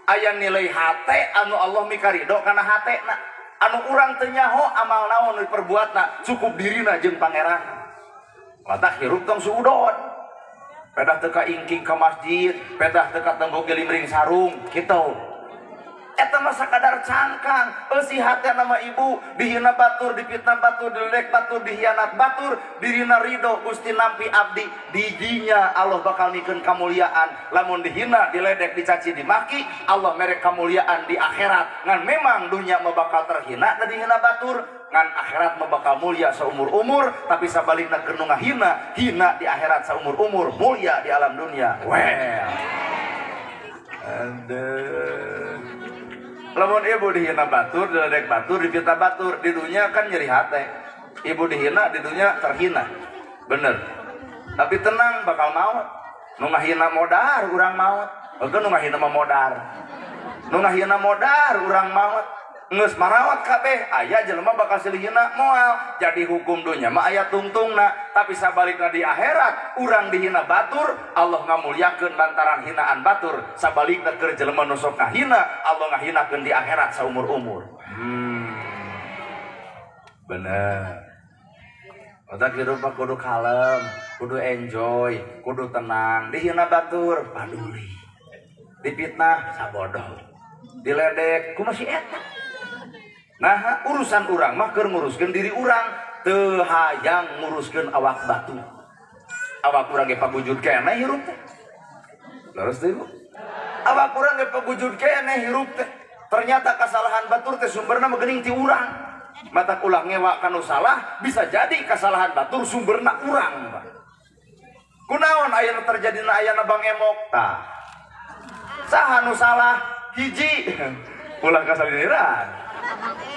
Aya nilai hate anu Allah mikarido kana hatena. Anu urang teu nyaho amal naon nu diperbuatna, cukup dirina jeung pangeran. Matak hirup tong suudon. Pedah teu ka ingking ka masjid, pedah teu ka tembok gelimring sarung, kitu. Eta mah sakadar cangkang, eusi hatena mah ibu, dihina batur, dipitnah batur, diledek batur, dihianat batur, dirina ridho Gusti nampi abdi, didinya Allah bakal mikeun kamuliaan. Lamun dihina, diledek, dicaci, dimaki, Allah mere kamuliaan di akhirat. Ngan memang dunia mah bakal terhina dan dihina batur, ngan akhirat mah bakal mulia seumur-umur, tapi sabalikna keur nu ngahina, hina di akhirat seumur-umur, mulia di alam dunia. Well. Aduh. Lamun ibu dihina batur, diledek batur, dipitnah batur, di dunia kan nyeri hati. Ibu dihina, di dunia terhina. Bener. Tapi tenang, bakal maut. Nu ngahina modar, urang maut. Oke, nu ngahina mah modar. Nu ngahina modar, urang maut. Geus marawat kabeh, aya jelema bakal silih hina moal. Jadi hukum dunya mah aya tungtungna, tapi sabalikna di akhirat urang dihina batur, Allah ngamulyakeun lantaran hinaan batur. Sabalikna keur jelema nu sok ngahina, Allah ngahinakeun di akhirat saumur-umur. Bener. Otak hidup mah kudu kalem, kudu enjoy, kudu tenang. Dihina batur, paduli. Dipitnah sabodoh. Diledek kumaha si eta. Nah, urusan urang mah keur nguruskeun diri urang, teu hayang nguruskeun awak batu. Awak urang ge pagujud keneh hirup teh. Leres teh, Bu? Awak urang ge pagujud keneh hirup teh. Ternyata kesalahan batur teh sumberna mah geuning ti urang. Matak ulah ngewa kanu salah, bisa jadi kesalahan batur sumberna urang, Pak. Kunaon ayeuna terjadina ayana Bang Emok? Tah. Saha nu salah? Hiji. Ulah kasaliniran.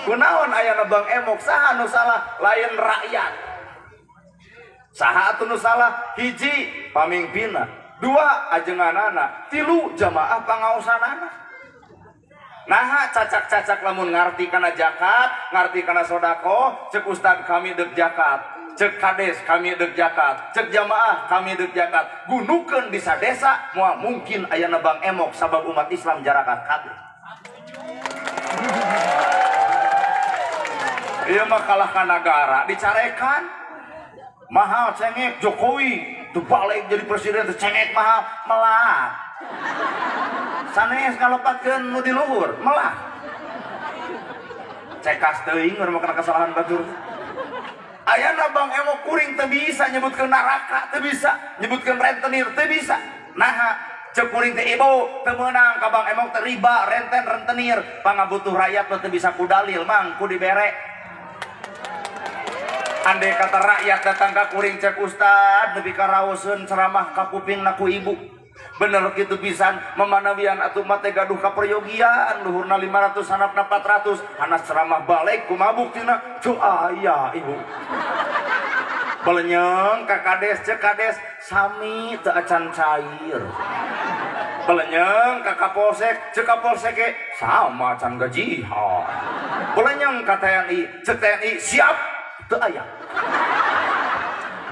Kunaon ayana Bang Emok, saha nu salah? Lain rakyat. Saha atuh nu salah? Hiji pamimpinna, dua ajenganana, tilu jamaah pangaosanana. Naha cacak-cacak lamun ngarti kana zakat, ngarti kana sedekah, cek ustad kami deuk zakat, cek kades kami deuk zakat, cek jamaah kami deuk zakat. Gunukeun di sadesa moal mungkin ayana Bang Emok sabab umat Islam jarakat kabeh. Ieu mah kalah ka nagara dicarekan. Mahal cengek Jokowi teu balik jadi presiden teu cengek mahal melah. Sanes ngalepatkeun nu di luhur melah. Cekas teuing urang mah kana kesalahan batur. Ayana Bang Emok kuring teu bisa nyebutkeun neraka, teu bisa nyebutkeun rentenir, teu bisa. Naha cek kuring teh ibu teu meunang ka Bang Emok teh riba renten rentenir, pangabutuh rakyat teu bisa ku dalil mang ku dibere. Andai kata rakyat datang ka kuring cek ustad nepi ka raoseun ceramah ka kupingna ku ibu. Bener kitu pisan memanawian atuh mah teh gaduh kaperyogian luhurna 500 hanapna 400 hanas ceramah balik kumaha buktina cu aya ibu. Belenyeng ka kades cek kades sami teu acan cair. Belenyeng ka kapolsek cek kapolsek ge sama acan gajihan. Belenyeng ka TNI cek TNI siap teu aya.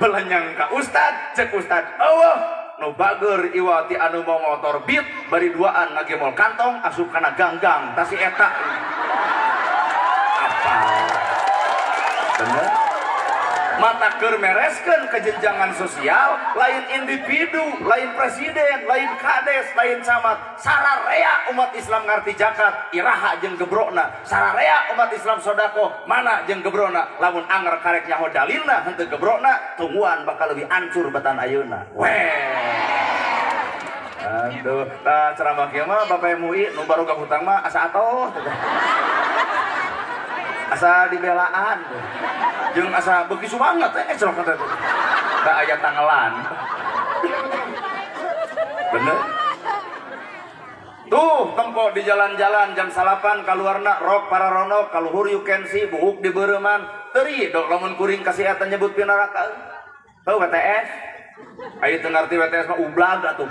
Belenyeng ka ustad cek ustad eueuh nu bager iwati anu mau motor beat bari duaan ngagemol kantong asup kana ganggang tah si eta. Apa? Bener? Mata keur mereskeun kejenjangan sosial, lain individu, lain presiden, lain kades, lain camat. Sararea umat Islam ngarti zakat, iraha jeung gebrokna. Sararea umat Islam sodako, mana jeung gebrokna. Lamun anger karek nyaho dalilna henteu gebrokna, tungguan bakal leuwih ancur batan ayeuna. Weh. Aduh, tah ceramah kieu mah Bapak MUI nu baroga hutang mah asa atoh. Asa dibelaan jeung asa beuki sumangat teh cerok teh da aya tangelan. Bener tuh tempo di jalan-jalan jam salapan kaluarna rok pararonok kaluhur you can see buuk di beureman teri dok lamun kuring kasih eta nyebut pinaraka heuh WTS aya teu ngarti WTS mah ublag atuh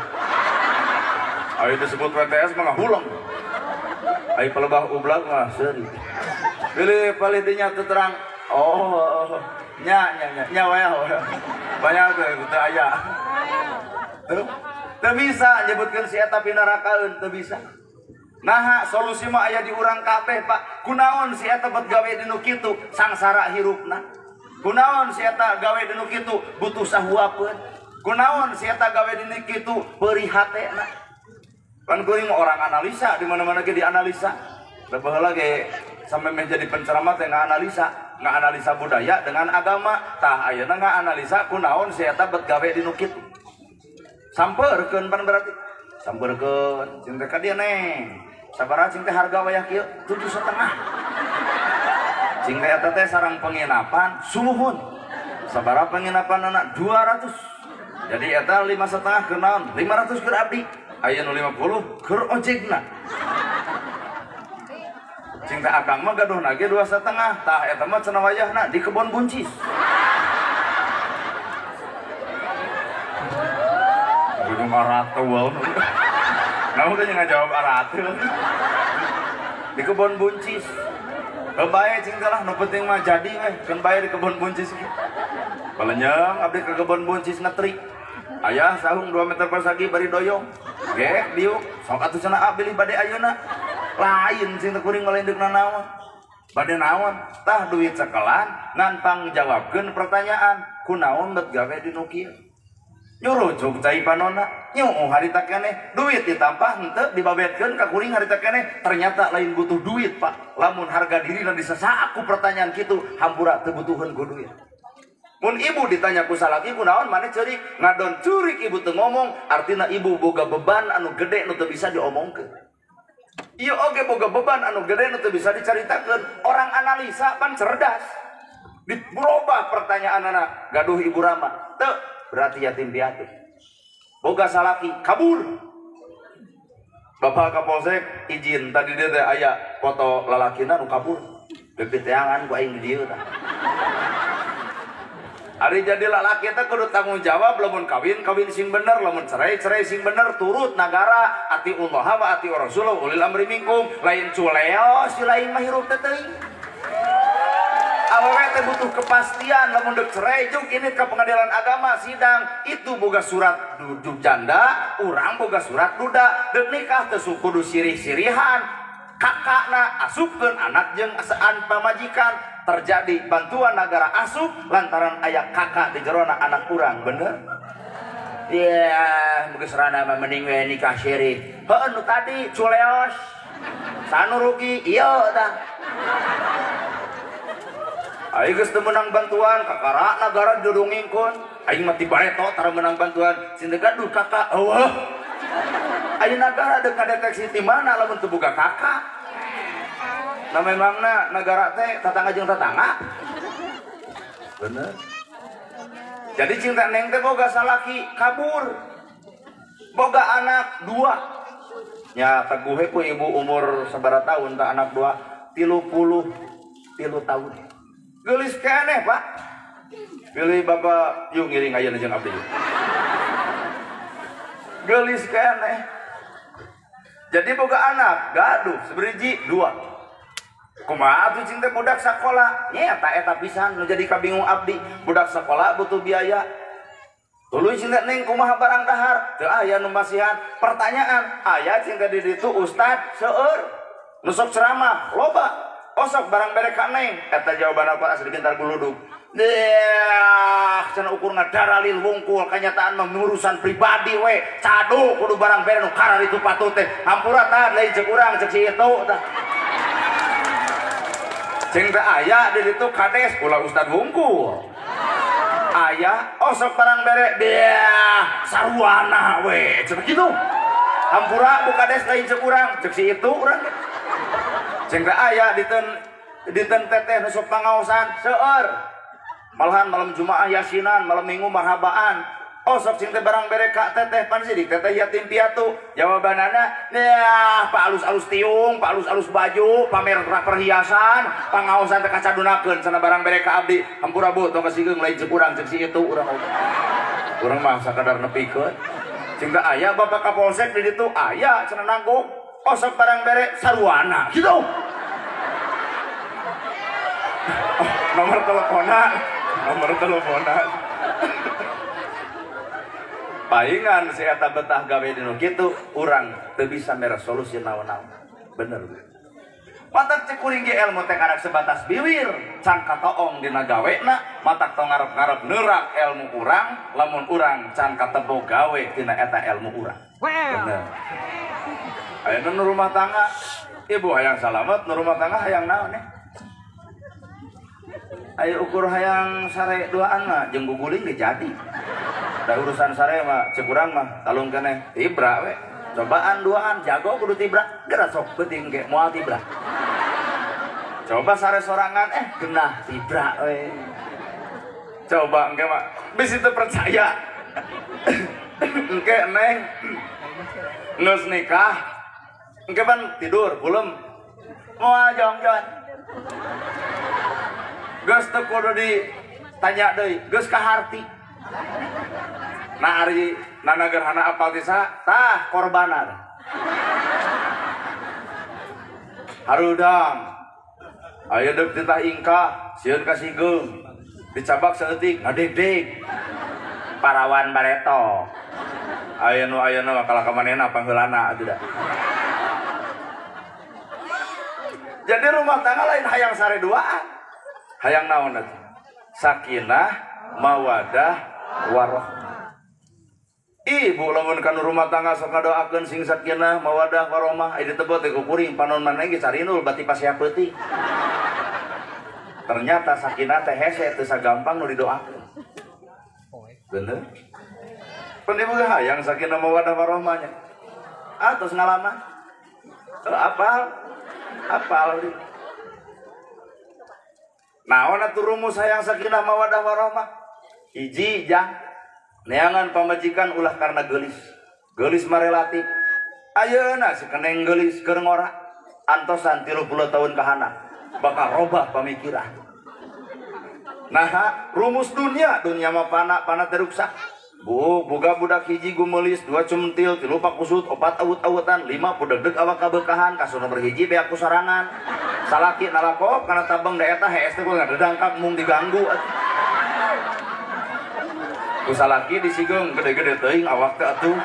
aya disebut WTS mah ngahuleng aya palebah ublag mah seuri. Pilih palih dinya teu terang. Oh, nya nya nya nya we. Banyak teh teu aya. Teu bisa nyebutkeun si eta pinarakaeun teu bisa. Naha solusi mah aya di urang kabeh, Pak. Kunaon si eta bet gawe dinu kitu sangsara hirupna. Kunaon si eta gawe dinu kitu butuh sahuapeun. Kunaon si eta gawe dinu kitu peurih hatena. Kan kuring orang analisa di mana-mana ge dianalisa. Da baheula ge sampai menjadi penceramah teh ngaanalisa budaya dengan agama. Tah ayeuna ngaanalisa kunaon si eta bet gawe di nu kitu. Sampeurkeun pan berarti. Sampeurkeun cing teh ka dieu neng. Sabaraha cing teh harga wayah kieu? 7,5. Cing teh eta teh sarang penginapan sumuhun. Sabaraha penginapanana 200. Jadi eta 5,5 keur naon? 500 keur abdi. Aya nu 50 keur ojekna. Cing teh akang mah gaduhna ge 2,5. Tah eta mah cenah wayahna di kebon buncis. Gunung arate wae. Nah udah ngajawab arate. Di kebon buncis. Bae cing teh lah nu penting mah jadi we, keun bae di kebon buncis ge. Balenyeng abdi ke kebon buncis ngetrik. Ayah sahung 2 meter persegi bari doyong. Gek diuk, sok atuh cenah bilih bade ayeuna. Lain cing teh kuring mah lain deuk nanaon. Bade naon? Tah duit sakelan ngan pangjawabkeun pertanyaan, kunaon bet gawe di nu kieu? Nyurucuk cai panona, nyuuh harita keneh, duit ditampah henteu dibabetkeun ka kuring harita keneh, ternyata lain butuh duit, Pak. Lamun harga dirina disesak ku pertanyaan kitu, hampura teu butuheun ku duit. Mun ibu ditanya ku salaki kunaon maneh ceurik, ngadon curik ibu teu ngomong, artina ibu boga beban anu gede nu teu bisa diomongkeun. Ieu oge boga beban anu gede nu teu bisa dicaritakeun. Orang analisa pan cerdas. Dirobah pertanyaanana, gaduh ibu Rama. Teu berarti yatim piatu. Boga salaki kabur. Bapak Kapolsek izin tadi dia teh aya foto lalakina nu kabur. Bebiteangan ku aing di dieu tah. Ari jadi lalaki teh kudu tanggung jawab lamun kawin kawin sing bener, lamun cerai cerai sing bener, turut nagara, atiullah wa ati rasulullah ulil amri minkum, lain culeos si lain mah hirup teh teuing. Awewe teh butuh kepastian lamun deuk cerai juk ini ke pengadilan agama sidang itu boga surat janda, urang boga surat duda, deuk nikah teh kudu sirih-sirihan, kakakna asupkeun anak jeung asaan pamajikan. Terjadi bantuan negara asup lantaran ayah kakak di jerona anak kurang bener. Iya, mungkin serana mah mending we nikah syirik. Heuh nu tadi culeos. Sanu rugi ieu tah. Aing geus teu meunang bantuan kakara nagara didongengkeun. Aing mah ti bareto tara meunang bantuan. Cing teh gaduh kakak. Eueuh. Ayeuna nagara deuk ngadeteksi ti mana lamun teu boga kakak. Nah memangna negara teh tetangga jeung tetangga. Bener. Jadi cinta neng teh boga salaki kabur. Boga anak 2. Nya teguhe ku ibu umur sabaraha tahun tah anak 2, 33 tahun. Geulis keneh, Pak. Pilih bapak yuk ngiring ayeuna jeung abdi. Geulis keneh. Jadi boga anak gaduh seberiji 2. Kumaha atuh cing teh budak sakola? Nya eta pisan nu jadi kabingung abdi. Budak sakola butuh biaya. Tuluy cing teh neng kumaha barang dahar? Teu aya nu masihan. Pertanyaan, aya cing teh di ditu ustad seueur. Nu sok ceramah loba. Osok barang bere ka neng. Eta jawaban apa asli pintar guludug. Deah, cenah ukur ngadaralil wungkul kenyataan mah urusan pribadi we. Cadu kudu barang bere nu kararitu patut teh. Hampura tah lain ceuk urang ceuk si itu tah. Cing teh aya di ditu kades ulah ustad wungkul. Aya osok barang bere deah sarwana we cenah kitu. Hampura bu kades lain ceuk urang ceuk si itu urang. Cing teh aya dinten teteh nu sok pangaosan seueur. Malahan malam Jumaah yasinan, malam Minggu marhabaan. Osok cing teh barang bere ka teteh pan sidik teteh yatim piatu. Jawabanana, "Nah, pak alus-alus tiung, pak alus-alus baju, pamer perhiasan, pangaosan teh kacadunakeun cenah barang bere ka abdi. Hampura bu, tong kasikeung lain ceuk urang ceuk si itu urang." Urang mah sakadar nepikeun. Cing teh aya bapak Kapolsek di ditu, aya cenah nanggung. Osok barang bere saruana. Gitu. Oh, nomor teleponan, nomor teleponan. Palingan si eta betah gawe di nu kitu, urang teu bisa mere solusi naon-naon. Bener. Matak cek kuring ge ilmu teh karak sebatas biwir, can katoong dina gawena, matak tong ngarep-ngarep neurak ilmu urang, lamun urang can katebo gawe dina eta ilmu urang. Bener. Ayeuna nu rumah tangga, ibu hayang salamet, nu rumah tangga hayang naon eh? Ayo ukur hayang sare duaan mah jeung guguling ge jadi. Da urusan sare mah cek urang mah talung keneh tibra we. Cobaan duaan jago kudu tibra, geura sok peuting ge moal tibra. Coba sare sorangan genah tibra we. Coba engke mah bisi teu percaya. Engke neng geus nikah, engke pan tidur kulem moal jongjon. Geus teu kudu ditanya deui, geus kaharti. Nah ari nana gerhana apal ti saha? Tah korbanan. Harudang. Aya deuk titah ingkah, sieun ka sigeung. Dicabak saeutik, ngadeg-deg. Parawan bareto. Aya nu ayeuna mah kalah ka manehna pangheulana atuh da. Jadi rumah tangga lain hayang sare duaan. Hayang naon atuh? Sakinah, mawadah, warohmah. Ibu lamun kana rumah tangga sok ngadoakeun sing sakinah, mawadah, warohmah, aya ditebot teh ku kuring panon maneh ge carinul bati pasea peuting. Ternyata sakinah teh hese teu sagampang nu didoakeun. Bener? Pan ibu ge hayang sakinah, mawadah, warohmah nya. Ah tos ngalaman. Apal? Apal di. Naon atuh rumus hayang sakinah mawadah warohmah? Hiji jang neangan pamajikan ulah karena geulis. Geulis mah relatif. Ayeuna si keneng geulis keur ngora antosan 30 tahun kahana bakal robah pamikiran. Nah, rumus dunia, dunia mah pana, pana teh ruksak. Bu, boga budak hiji gumelis, 2 cumentil, 3 pakusut, 4 awut-awutan, 5 pudegdeg awak kabeukahan, kasus nomor hiji beak ku sorangan. Salaki nalakop kana tabeng da eta hees teh ngadedangkap mung diganggu atuh. Ku salaki disigeung gede-gede teuing awak teh atuh.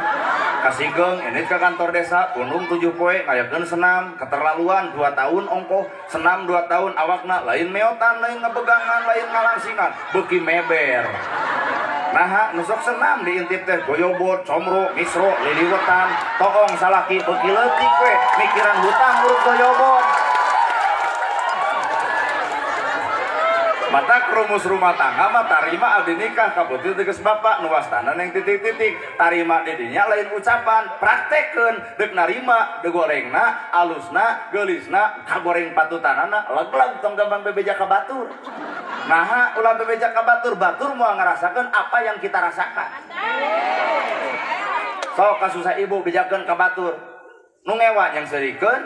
Kasigeung ini ke kantor desa, pundung 7 poe ngayakeun senam, keterlaluan 2 tahun ongkoh, senam 2 tahun awakna lain meotan, lain ngebegangan, lain ngalangsingan, beuki meber. Nah, nusok senam diintip teh goyobot, comro, misro, liliwetan, toong salaki beuki leutik we, mikiran hutang urut goyobot. Mata rumus rumah tangga mah tarima abdi nikah kabutuh tegas bapak nu wastana neng titik-titik tarima didinya lain ucapan praktekeun deuk narima deuk gorengna alusna geulisna kagoreng patutanana leg-leg tong gampang bebeja ka batur. Naha ulah bebeja ka batur, batur moal ngarasakeun apa yang kita rasakan. Sok kasusah ibu bejakeun ka batur nu ngewa yang seurikeun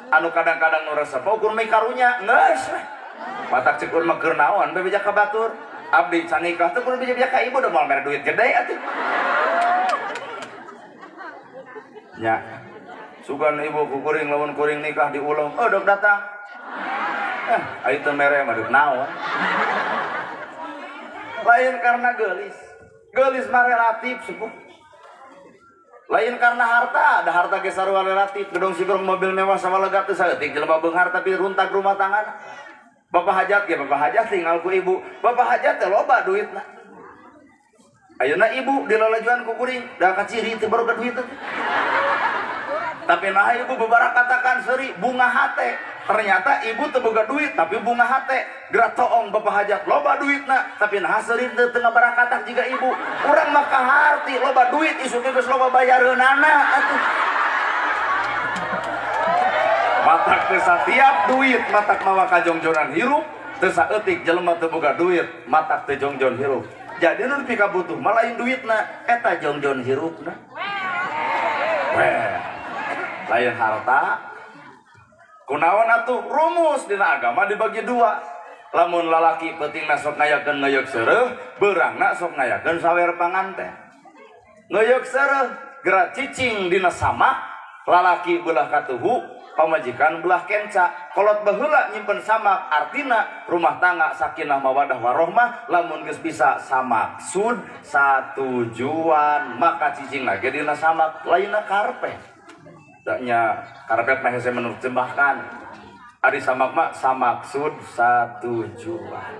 anu kadang-kadang nu resep ukur mikarunya geus we. Matak cek urang mah keur naon bebeja ka batur. Abdi can nikah teh kudu bebeja ka ibu da moal mere duit gede atuh. Nya. Sugan ibu ku kuring lamun kuring nikah diulung, oh dok datang. Ayo teu mere mah deuk naon. Lain karena geulis. Geulis mah relatif sepuh. Lain karena harta, ada harta ge sarua relatif, gedong sigrong mobil mewah sama lega teu saeutik jelema beunghar tapi runtak rumah tangga. Bapak hajat ya, bapak hajat tinggal ku ibu. Bapak hajat teh loba duitna. Ayeuna ibu dilalajuan ku kuring, da kaciri teu baroga duit teh. Tapi nah ibu bebarakatakan seuri bunga hate. Ternyata ibu teu boga duit tapi bunga hate. Geura toong bapak hajat loba duitna, tapi nah seuri teu ngabarakatak jiga ibu. Urang mah kaharti loba duit isuk geus loba bayareunana atuh. Matak teu satiap duit matak mawa kajongjonan hirup, teu saeutik jelema teu boga duit matak teu jongjon hirup. Jadi nu nepi ka butuh mah lain duitna, eta jongjon hirupna. Weh. Lain harta. Kunaon atuh rumus dina agama dibagi dua. Lamun lalaki peutingna sok ngayakeun ngeuyeuk seureuh, beurangna sok ngayakeun sawer panganten. Ngeuyeuk seureuh geura cicing dina samak, lalaki beulah katuhu, pamajikan belah kenca. Kolot baheula nyimpen samak, artina rumah tangga sakinah mawadah warohmah. Lamun geus bisa samaksud satujuan, maka cicing lagi dina samak, lainna karpet. Nya karpet mah hese menerjemahkan. Ari samak mah samaksud satujuan.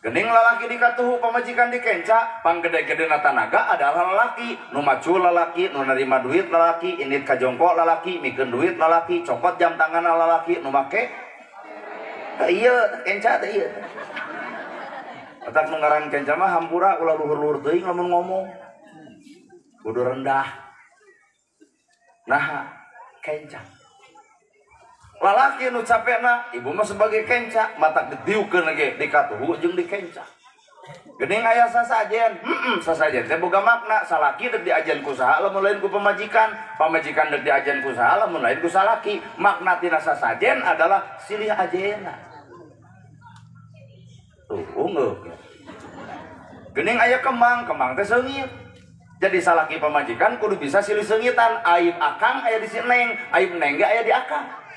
Gening lalaki dikatuhu pamajikan dikenca, panggede-gedena tanaga adalah lalaki, nu macul lalaki, nu nerima duit lalaki, indit ka jongkok lalaki, mikeun duit lalaki, cokot jam tanganna lalaki, nu make teu ieu kenca teu ieu. Otak nu ngaran kenca mah hampura ulah luhur-luhur teuing lamun ngomong. Kudu rendah. Nah, kenca. Lalaki nu capekna, ibu mah sebagai kenca, matak ditiukeun ge dikatuhu jeung dikenca. Geuning aya sasajen, sasajen teh boga makna, salaki deuk diajen ku saha lamun lain ku pamajikan, pamajikan deuk diajen ku saha lamun lain ku salaki. Makna tina sasajen adalah silih ajena. Tuh, unggeuh. Geuning aya kembang, kembang teh seungit. Jadi salaki pamajikan kudu bisa silih seungitan, aib akang aya di si neng, aib neng ge aya di akang.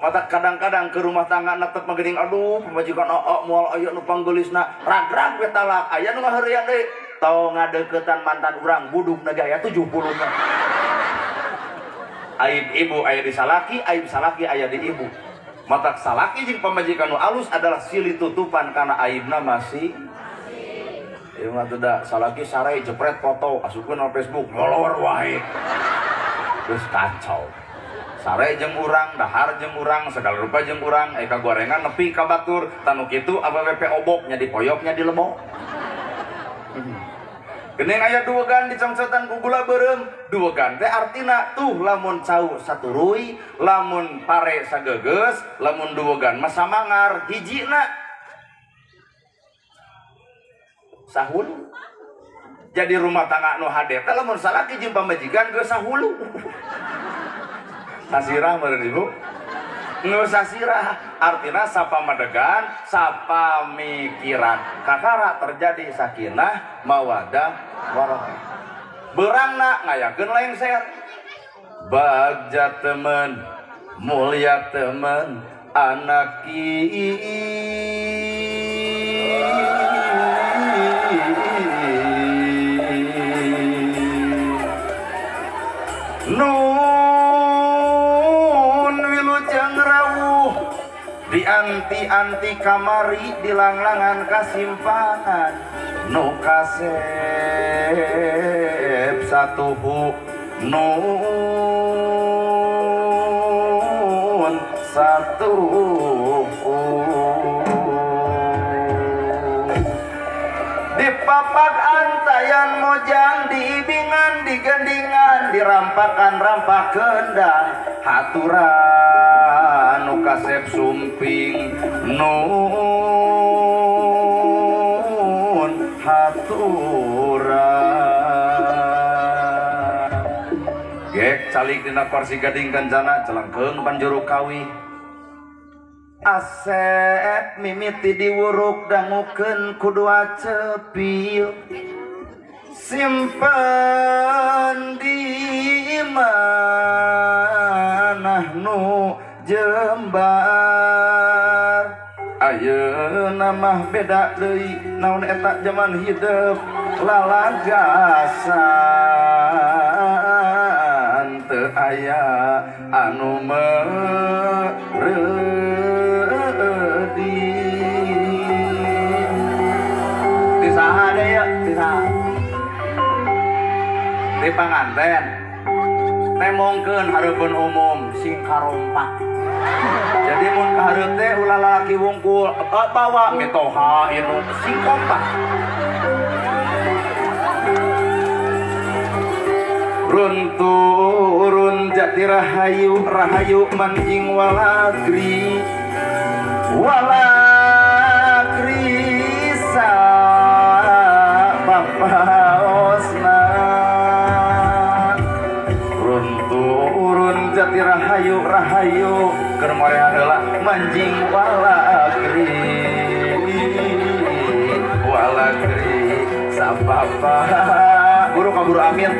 Mata kadang-kadang ke rumah tangga netep magening aduh pamajikan oo moal aya nu panggelisna ragrag we talak aya nu ngaheureuyan deui tong ngadeukeutan mantan urang budukna ge aya 70 na. Aib ibu aya di salaki, aib salaki aya di ibu. Matak salaki jeung pamajikan nu alus adalah silih tutupan kana aibna masih. Ieu mah teu da salaki sare jepret foto asupkeun na Facebook molor wae. Geus kacau. Sare jeung urang, dahar jeung urang, segala rupa jeung urang, eka gorengan nepi ka batur, tanu kitu awewe obok nya dipoyok nya dilebok. Geuning aya duwegan dicongcotan ku gula beureum, duwegan teh artina tuh lamun cau saturuy, lamun pare sagegeus, lamun duwegan mah samangar, hijina sahulu. Jadi rumah tangga nu hade teh lamun salaki jeung pamajikan geus sahulu. Sasirah meureun ibu. Nu sasirah artina sapamadegan, sapamikiran. Kakara terjadi sakinah, mawadah, warahmah. Beurangna ngayakeun lengser. Bagja temen, mulia temen, anak di anti-anti kamari di langlangan kasimpangan nu kasep satuhu nun satuhu di papak antayan mojang diibingan digendingan dirampakan rampak kendang haturan nu kasep sumping nun haturan gek calik dina kursi gading kencana celengkeung panjuru kawi Asep mimiti diwuruk dangukeun ku dua cepil simpen di manah nu jembar ayeuna mah beda deui naon eta jaman hidup lalagasan teu aya anu meureuh di saha deh ya, di saha di panganten temongkeun hareupeun umum sing karompak. Jadi mun kahareup teh ulah lalaki wungkul bawa mitoha inu sing kompak. Runturun jati rahayu rahayu manjing walagri walagri sa papaosna runturun jati rahayu rahayu keur morean heula manjing walagri walagri sa papa guru kaburu amin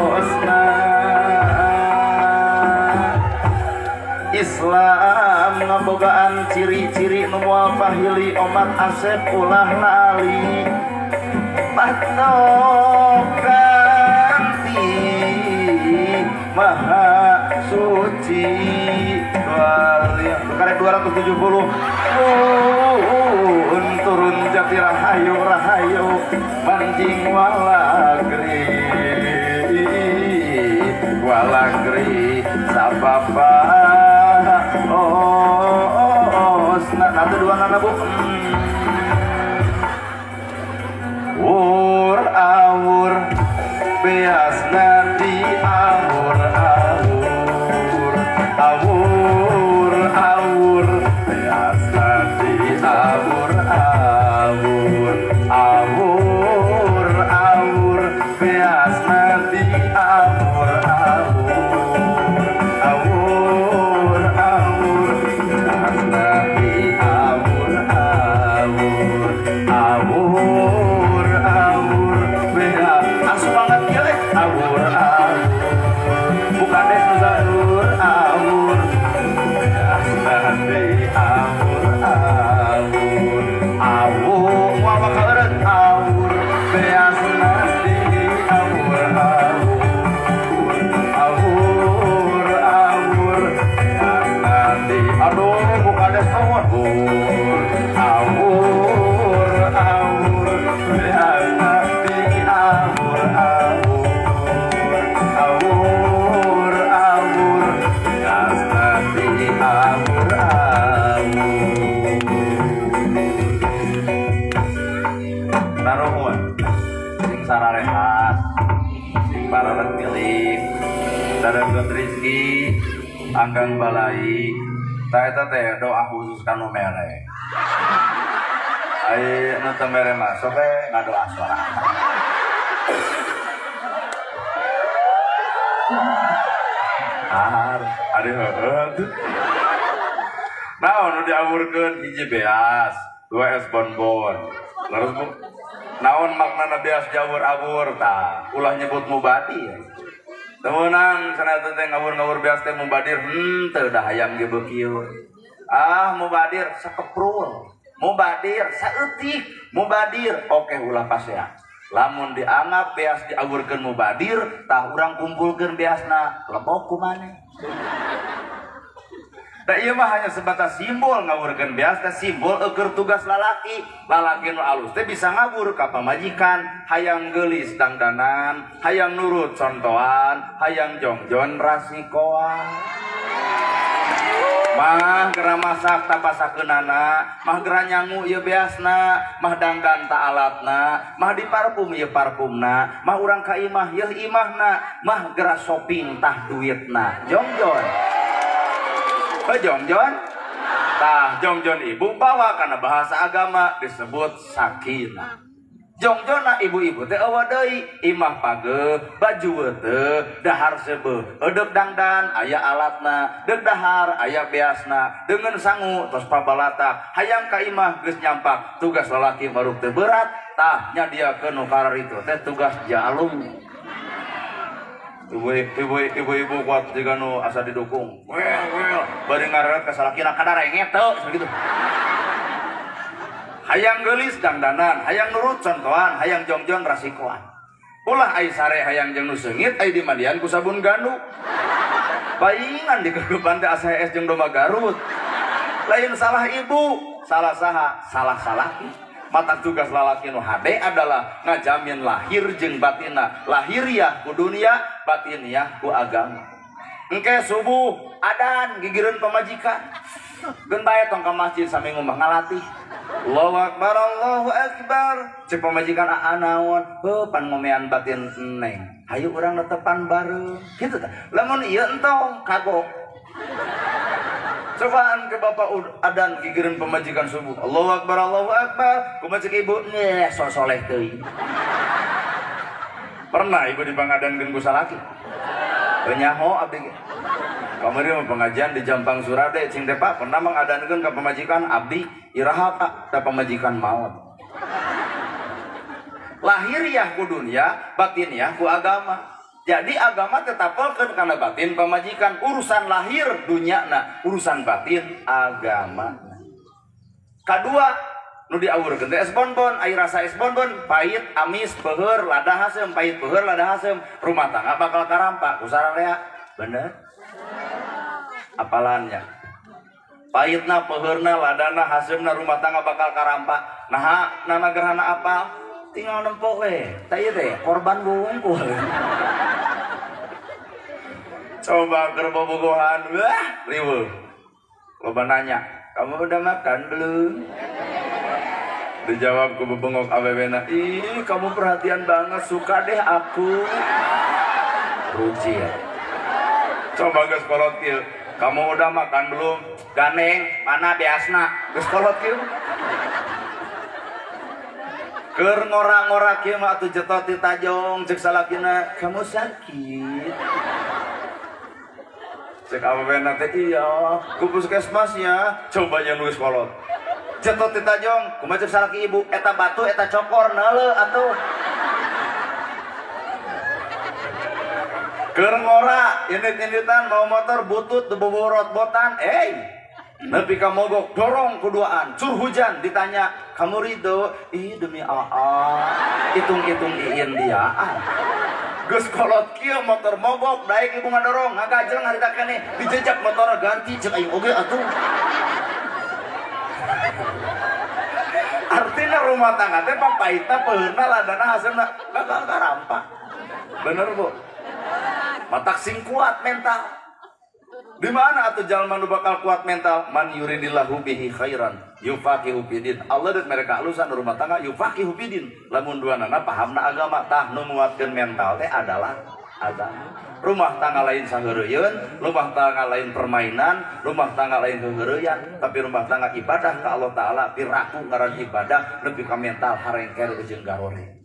osna. Islam ngabogaan ciri-ciri nu moal pahili omat asep ulah lali patokan ti maha suci karek 270. Jati rahayu rahayu manjing walagri walagri sababa oh nah itu dua nana bu wur awur beasna di awur awur awur awur beasna di awur awur awur awur beasna di awur awur awur awur beasna di awur awur awur awur beas semangat ya awur awur bukan des awur awur beasna di awur awur awur wah bakal awur beasna di awur awur awur awur beasna di aduh bukan des awur awur awur beasna di awur awur awur awur beasna di awur awur. Taruhun sing sararehat sing pararet milik dareun rezeki anggang balai ta eta teh doa khusus kanu mere ai nu teu mere mah sok we ngadoa sorangan. Ari heueuh tuh. Naon nu diawurkeun hiji beas, dua es bonbon. Leres Bu. Naon maknana beas diawur-awur tah? Ulah nyebut mubadir. Teu meunang cenah teh ngawur-ngawur beas teh mubadir, henteu da hayam ge beukieu. Ah mubadir sakeprul, mubadir saeutik, mubadir oke ulah pasea. Lamun dianggap beas diawurkeun mubadir, tah urang kumpulkeun beasna, lebok ku maneh. Da ieu mah hanya sebatas simbol ngawurkeun beas teh simbol eueur tugas lalaki. Lalaki nu alus teh bisa ngawur ka pamajikan, hayang geulis dangdanan, hayang nurut contohan, hayang jongjon rasikoan. Mah gera masak tapasakeunana, mah gera nyangu ieu beasna, mah dangdan ta alatna, mah diparfum ieu parfumna, mah urang ka imah yeuh imahna, mah gera shopping tah duitna. Jongjon. Heuh jongjon? Tah jongjon ibu bawa kana bahasa agama disebut sakinah. Jongjonna ibu-ibu teh eueuh deui, imah pageuh, baju weuteuh, dahar seubeuh, eudeup dangdan aya alatna, deuk dahar aya beasna, deungeun sangu tos pabalatak, hayang ka imah geus nyampak, tugas lalaki maruk teu berat, tah nyadiakeun nu kararitu teh tugas jalung. Ibu-ibu kuat jiga nu asa didukung. Well, bari ngareret ka salakina kadarenge teu begitu. Hayang geulis dangdanan, hayang nurut contohan, hayang jongjon rasikoan. Ulah ai sare hayang jeung nu seungit ai dimandian ku sabun gandu. Paingan dikegepan teh asa es jeung domba Garut. Lain salah ibu, salah saha, salah salaki. Mata tugas lalaki nu hade adalah ngajamin lahir jeung batinna, lahiriah ku dunia, batiniah ku agama. Engke subuh adan gigireun pamajikan. Geun bae tong ka masjid sami ngumah ngalatih. Allahu akbar, Allahu akbar. Cek pamajikan aa naon? Heuh pan ngomean batin neng. Hayu urang netepan bareng. Kitu tah. Lamun ieu entong kagok. Cobaan ke bapak adan gigireun pamajikan subuh. Allahu akbar, Allahu akbar. Kumaha cek ibu? Nyeh sok soleh teuing. Pernah ibu dipangadankeun ku salaki? Teu nyaho abdi ge. Kamari mah pengajian di Jampang Surade cing teh Pak pernah mengadankeun ka pamajikan abdi iraha Pak da pamajikan maot. Lahiriah ku dunia, batiniah ku agama. Jadi agama tetapelkeun kana batin pamajikan, urusan lahir dunyana, urusan batin agama. Kadua nu diawurkeun teh es bonbon, ai rasa es bonbon pahit, amis, peuheur, lada haseum, pahit peuheur, lada haseum, rumah tangga bakal karampak ku sararea. Bener? Apalannya. Pahitna, peheurna, ladana, haseumna rumah tangga bakal karampak. Naha nana gerhana apa? Tinggal nempok we. Tah ieu teh korban wungkul. Coba keur bobogohan, wah riweuh. Loba nanya, "Kamu udah makan belum?" Dijawab ku bebengok awewena, "Ih, kamu perhatian banget, suka deh aku." Rujit. Coba geus kolot kieu, "Kamu udah makan belum?" "Ganeng, mana beasna?" Geus kolot kieu. Keur ngora-ngora kieu mah atuh jetot ti tajong, ceuk salakina, "Kamu sakit?" Cek awewena teh, "Iya, ku puskesmas ya." Coba yang geus kolot. Jetot ti tajong, kumaha ceuk salaki ibu, "Eta batu, eta cokor, neuleuh atuh." Keur ngora, indit-inditan mau motor butut boborot botan, nepi ka mogok dorong kuduaan, cur hujan ditanya, "Kamu ridho?" "Ih, demi Allah, hitung-hitung iin diaan." Geus kolot kieu motor mogok, daek ibu ngadorong, ngagajleng harita keneh, dijejak motor ganti ceuk aing oge atuh. Artinya rumah tangga teh papaita peheurna ladana hasilna bakal karampak. Bener, Bu? Matak sing kuat mental. Di mana atuh jalma nu bakal kuat mental? Man yuridillahu bihi khairan yufaqihu fidin. Allah deuk mereka alusan rumah tangga yufaqihu fidin. Lamun duanana pahamna agama, tah nu nguatkeun mental teh adalah agama. Rumah tangga lain saheureuyun, rumah tangga lain permainan, rumah tangga lain heuheureyan, tapi rumah tangga ibadah ka Allah Taala, piraku ngaran ibadah nepi ka mental harengker jeung garore.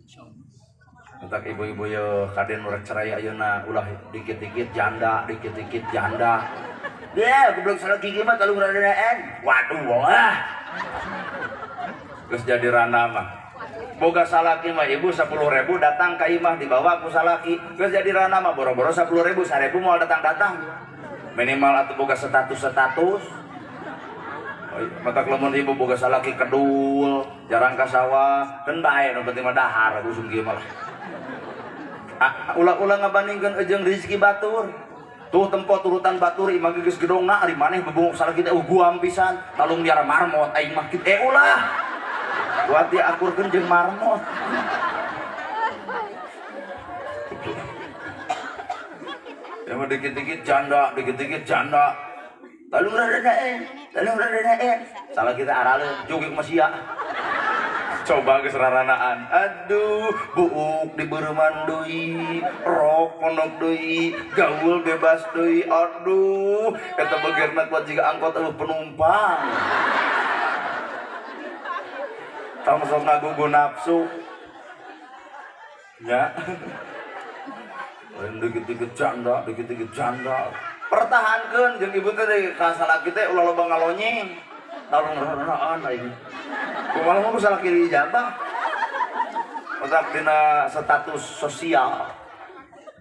Entak ibu-ibu ye kaden nu rek cerai ayeuna ulah dikit-dikit janda, dikit-dikit janda. Deh, goblok salah gigi mah talung radaan. Waduh, wah. Geus jadi rana mah. Boga salaki mah ibu 10.000 datang ka imah dibawa ku salaki. Geus jadi rana mah boro-boro 10.000, 1.000 moal datang-datang. Minimal atuh boga status-status. Matak lamun ibu boga salaki kedul, jarang ka sawah, keun bae nu penting mah dahar usum kieu mah. Ulah-ulah ngabandingkeun jeung rezeki batur. Tuh tempo turutan batur imah geus gedongna ari maneh bebungok salaki teh guam pisan, talung miara marmot aing mah kitu. Ulah. Buat diakurkeun jeung marmot. Ya mah dikit-dikit janda, dikit-dikit janda. Talung radanaen, talung radanaen. Salah kita araleun, joget mah sia. Coba geus raranaan. Aduh, buuk dibeureman deui, rok pondok deui, gaul bebas deui. Aduh, eta begerna kuat jiga angkot eueuh penumpang. Tong sok ngagugu nafsu. Ya. Lain dikit-dikit janda, dikit-dikit janda. Pertahankeun jeung ibu teh deui ka salaki teh ulah loba ngalonyeng. Talung raranaan aing. Kumaha mah salaki diijabah. Otak dina status sosial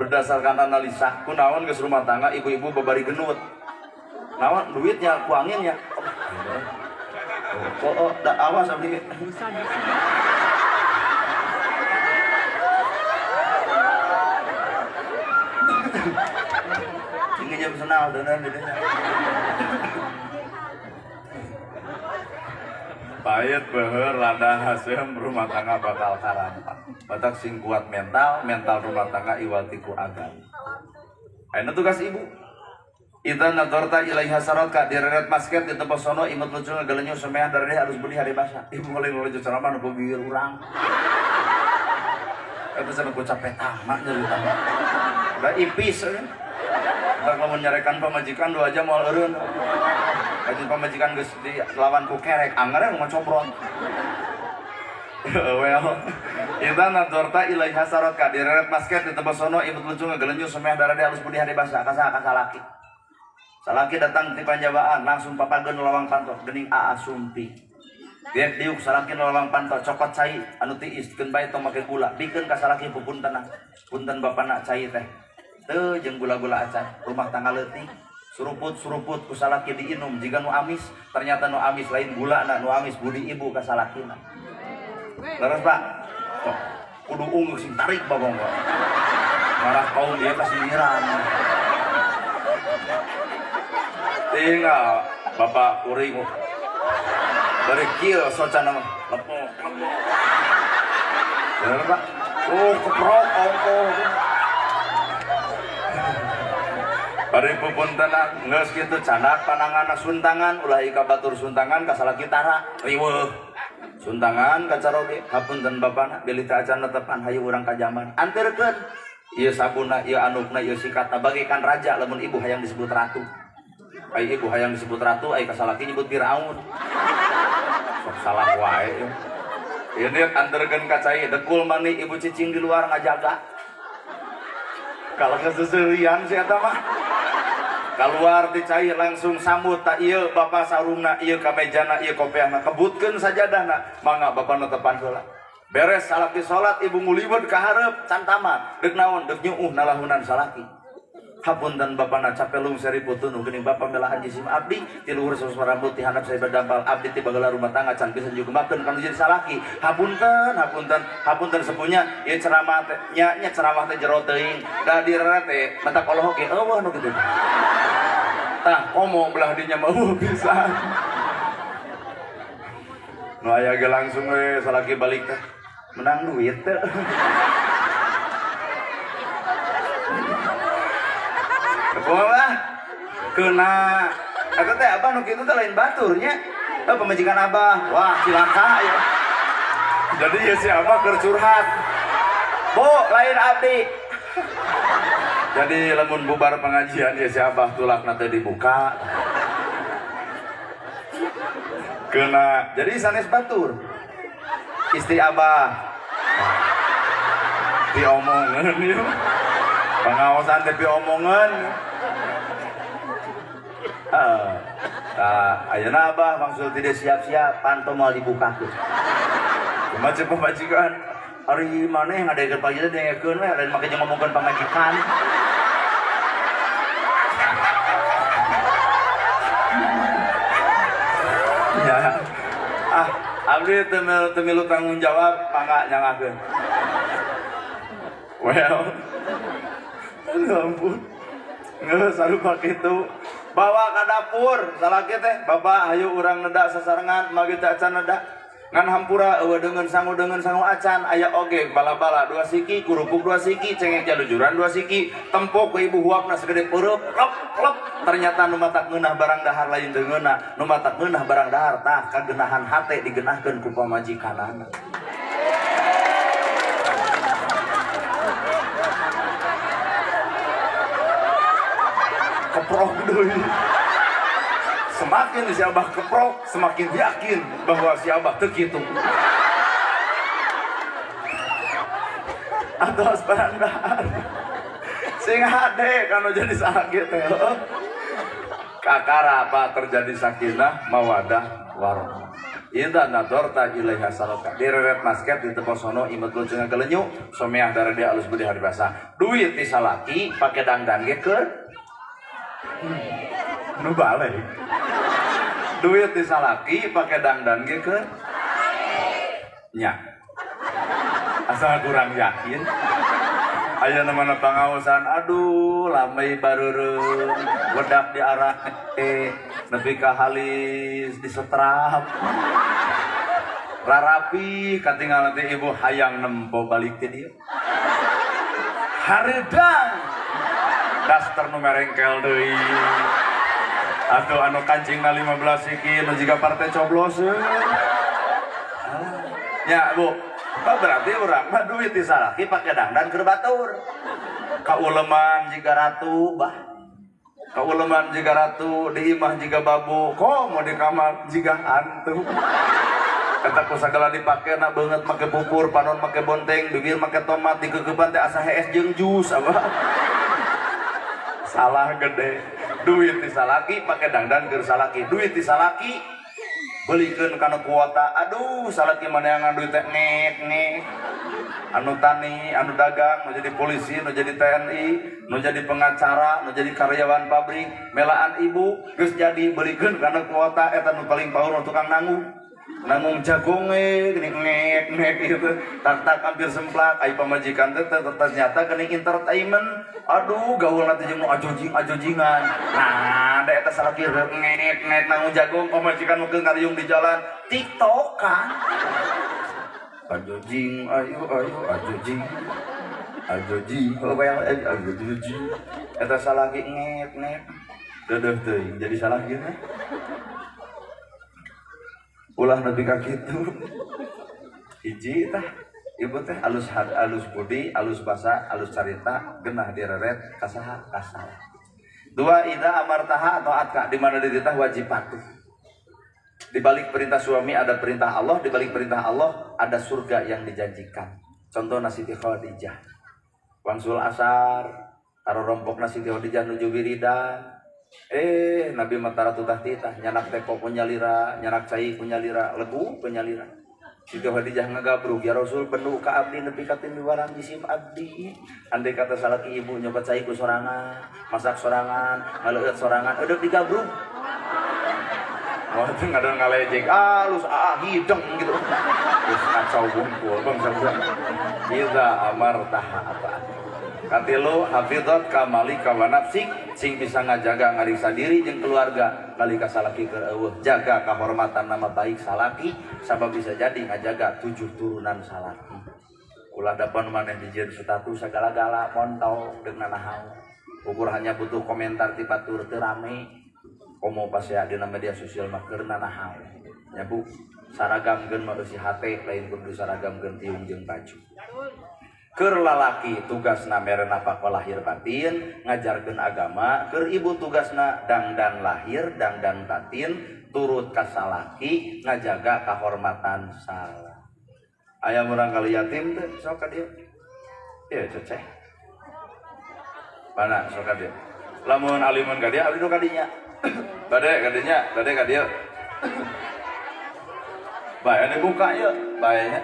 berdasarkan analisa kunaon geus rumah tangga ibu-ibu babari genut. Naon duitnya ku anginnya. Oh, da awas abdi. Ini jam senal dan dedenya. Pahit beuheur lada haseum rumah tangga bakal karampak. Batak sing kuat mental, mental rumah tangga iwati ku agama. Ayeuna tugas ibu. Ida nadorta ilaiha sarotka direret basket di tempat sono imut lucu ngagelenyu semeah darah harus beli hari basah. Ibu mulai lucu ceramah nu bibir urang. Eta sampe ku capek tamak nyerita. Da ipis euy. Entar lamun nyarekan pamajikan 2 jam moal eureun. Kajian pamajikan geus dilawan ku kerek, anggar mah cobrot. Well, ida nadorta ilaiha sarotka direret basket di tempat sono imut lucu ngagelenyu semeah darah harus beli hari basah kasaha kasalaki. Salaki datang di Panjabaan langsung papageun lawang panto geuning aa sumpi. Biar diuk salaki lawang panto cokot cai anu tiis keun bae tong make gula bikeun ka salaki pupuntenna. Punten bapana cai teh. Teu jeung gula-gula acan rumah tangga leutik suruput-suruput ku salaki diinum jiga nu amis ternyata nu amis lain gulana nu amis budi ibu ka salakina. Leres Pak? Sok kudu unggul sing tarik bagong. Marah kaum dia kasinyiran. Tinggal Bapak kuring bari kieu socana mah lepok lepok. Bener Pak? Oh keprok ongkoh. Bari pupuntenan geus kitu candak pananganna suntangan ulah ka batur suntangan ka salaki tara riweuh. Suntangan ka caroge hapunten bapana bilih teu acan netepan hayu urang ka jamban. Anterkeun ieu sabunna ieu anukna ieu sikatna bagaikan raja lamun ibu hayang disebut ratu. Ai ibu hayang disebut ratu ai ka salaki nyebut Firaun. Sok salah wae. Ieu anterkeun ka cai dekul mani ibu cicing di luar ngajaga. Kalau keseseurian si eta mah keluar di cai langsung sambut tak ieu bapak sarungna ieu kamejana ieu kopiahna kebutkeun sajadahna mangga bapak netepan heula. Beres salaki salat ibu ngulibet ka hareup can tamat deuk naon deuk nyuuh nalahunan salaki. Hapunten bapana capek lungseri putun geuning bapa melahan jisim abdi ti luhur sosok rambut ti handap saya berdampal abdi ti bageula rumah tangga can bisa jugemakeun kanu jadi salaki. Hapunten hapunten hapunten sepunya ieu ceramah teh nya nya ceramah teh jero teuing da direre teh matak olohok ge eueuh nu kitu. Tah komo belah dinya mah eueuh pisan. Nu aya ge langsung we salaki balik teh menang duit teh. Kumaha kena eta teh abah nu kitu teh lain batur nya. Oh pamajikan abah, wah cilaka ya. Jadi ya si abah keur curhat. Bu, lain abdi. Jadi lamun bubar pengajian ya si abah tulakna teh dibuka. Kena jadi sanes batur. Istri abah diomongeun ieu. Pengawasan teh diomongeun. Nah, ayeuna abah maksud tidak siap-siap panto moal dibukakeun. Kumaha ceuk pamajikan? Ari maneh ngadegeun pagi teh dengekeun we lain make jeung ngomongkeun pamajikan. Ya. Ah, abdi teu milu tanggung jawab mangga nyangakeun. Well. Aduh ampun. Geus sarupa kitu. Bawa ka dapur salaki teh bapak hayu urang nedak sasarengan mah kitu acan nedak ngan hampura eueuh deungeun sangu acan aya oge bala-bala 2 siki kurupuk 2 siki cengek jalujuran 2 siki tempok ku ibu huapna segede peureuk lop lop ternyata nu matak ngeunah barang dahar lain deungeunna nu matak ngeunah barang dahar tah kagenahan hate digenahkeun ku pamajikanana. Keprok deui. Semakin si abah keprok, semakin yakin bahwa si abah teu kitu. Atos barang dahar. Sing hade kanu jadi sakit teh. Kakara apa terjadi sakinah mawadah warahmah. Idza nadorta ilaiha salaka. Direret basket di teposono imet lucu ngagelenyu, someah darah dia alus budi hari basah. Duit ti salaki pake dangdan ge keur nu balik. Duit di salaki pake dangdan ge keur nya. Asal kurang yakin. Aya namana pangaosan, aduh lamai bareureum, wedak di arah nepi ka halis disetrap. Rarapi katinggalan teh ibu hayang nempo balik teh dieu. Hareudang. Daster nu merengkel deui. Atuh anu kancingna 15 siki nu jiga partai coblos. Ya, Bu. Bah, berarti urang mah duit di salaki pake dangdan keur batur. Kauleman jiga ratu, bah. Kauleman jiga ratu, di imah jiga babu, komo di kamar jiga hantu. Eta ku sagala dipake na beungeut make pupur, panon make bonteng, bibir make tomat, dikeukeupan teh asa hees jeung jus abah. Salah gede. Duit di salaki pake dangdan keur salaki. Duit di salaki belikeun kana kuota. Aduh, salaki maneangan duit teh nek nek. Anu tani, anu dagang, nu jadi polisi, nu jadi TNI, nu jadi pengacara, nu jadi karyawan pabrik, melaan ibu geus jadi belikeun kana kuota eta nu paling paur nu tukang nanggung. Nanggung jagonge gini ngek ngek gitu. Tak-tak hampir semplak ai pamajikan teh ternyata geuning entertainment. Aduh gaul nanti jeung nu ajojing-ajojingan. Nah, da eta salaki ngek ngek nanggung jagung pamajikan nu keur ngariung di jalan TikTokan. Ajojing ayo ayo ajojing. Ajojing kalau bayang ajojing. Eta salaki ngek ngek. Dedeuh teuing jadi salaki teh. Ulah nepi ka kitu. Hiji tah ibu teh alus alus budi, alus basa, alus carita, genah direret kasaha kasal. Dua ida amartaha atau atka di mana dititah wajib patuh. Di balik perintah suami ada perintah Allah, di balik perintah Allah ada surga yang dijanjikan. Contohna Siti Khadijah. Wangsul asar, taro rompokna Siti Khadijah nuju wiridan. Nabi matara tutah titah nyanak teko punya lira, nyanak cai punya lira, legu punya lira. Siti Khadijah ngagabrug, ya Rasul penuh ka abdi nepi ka timiwarang jisim abdi. Andai kata salaki ibu nyoba cai ku sorangan, masak sorangan, ngaleueut sorangan, eudeuk digabrug. Wah, teu ngadon ngalejek, alus hideng gitu. Terus kacau bungkul bangsa urang. Iza amartaha apa. Katilu hafizat kamalika wa nafsik sing bisa ngajaga ngariksa diri jeung keluarga nalika salaki keur eueuh jaga kehormatan nama baik salaki sabab bisa jadi ngajaga 7 turunan salaki ulah dapan maneh dijieun status sagala-gala montong deung nanahaon ukur hanya butuh komentar ti batur teu rame komo pasea dina media sosial mah keur nanahaon nya bu saragamkeun mah eusi hate lain kudu saragamkeun tiung jeung baju. Keur lalaki tugasna mere nafkah lahir batin ngajarkeun agama, keur ibu tugasna dangdan lahir dangdan batin turut ka salaki ngajaga kahormatan salah. Aya murang kali yatim teh sok ka dieu. Ieu ceceh. Mana sok ka dieu? Lamun alimun ka dieu abdi nu ka dinya. Bade ka dinya, bade ka dieu. Bae dibuka ieu, bae nya.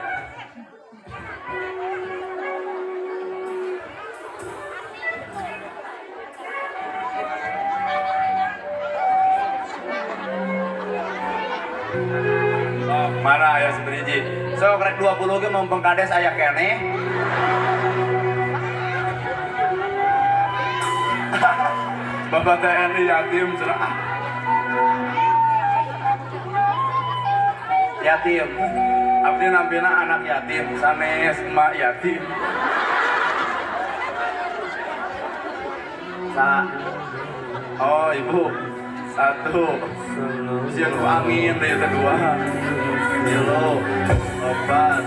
Mana aya seberiji? Sok rek 20 ge mumpung kades aya keneh. Bapak TNI yatim cenah. Yatim. Abdi nampina anak yatim, sanes emak yatim. Sa. Oh, ibu. Satu. Sieun ku angin deui teh 2. 3, 4,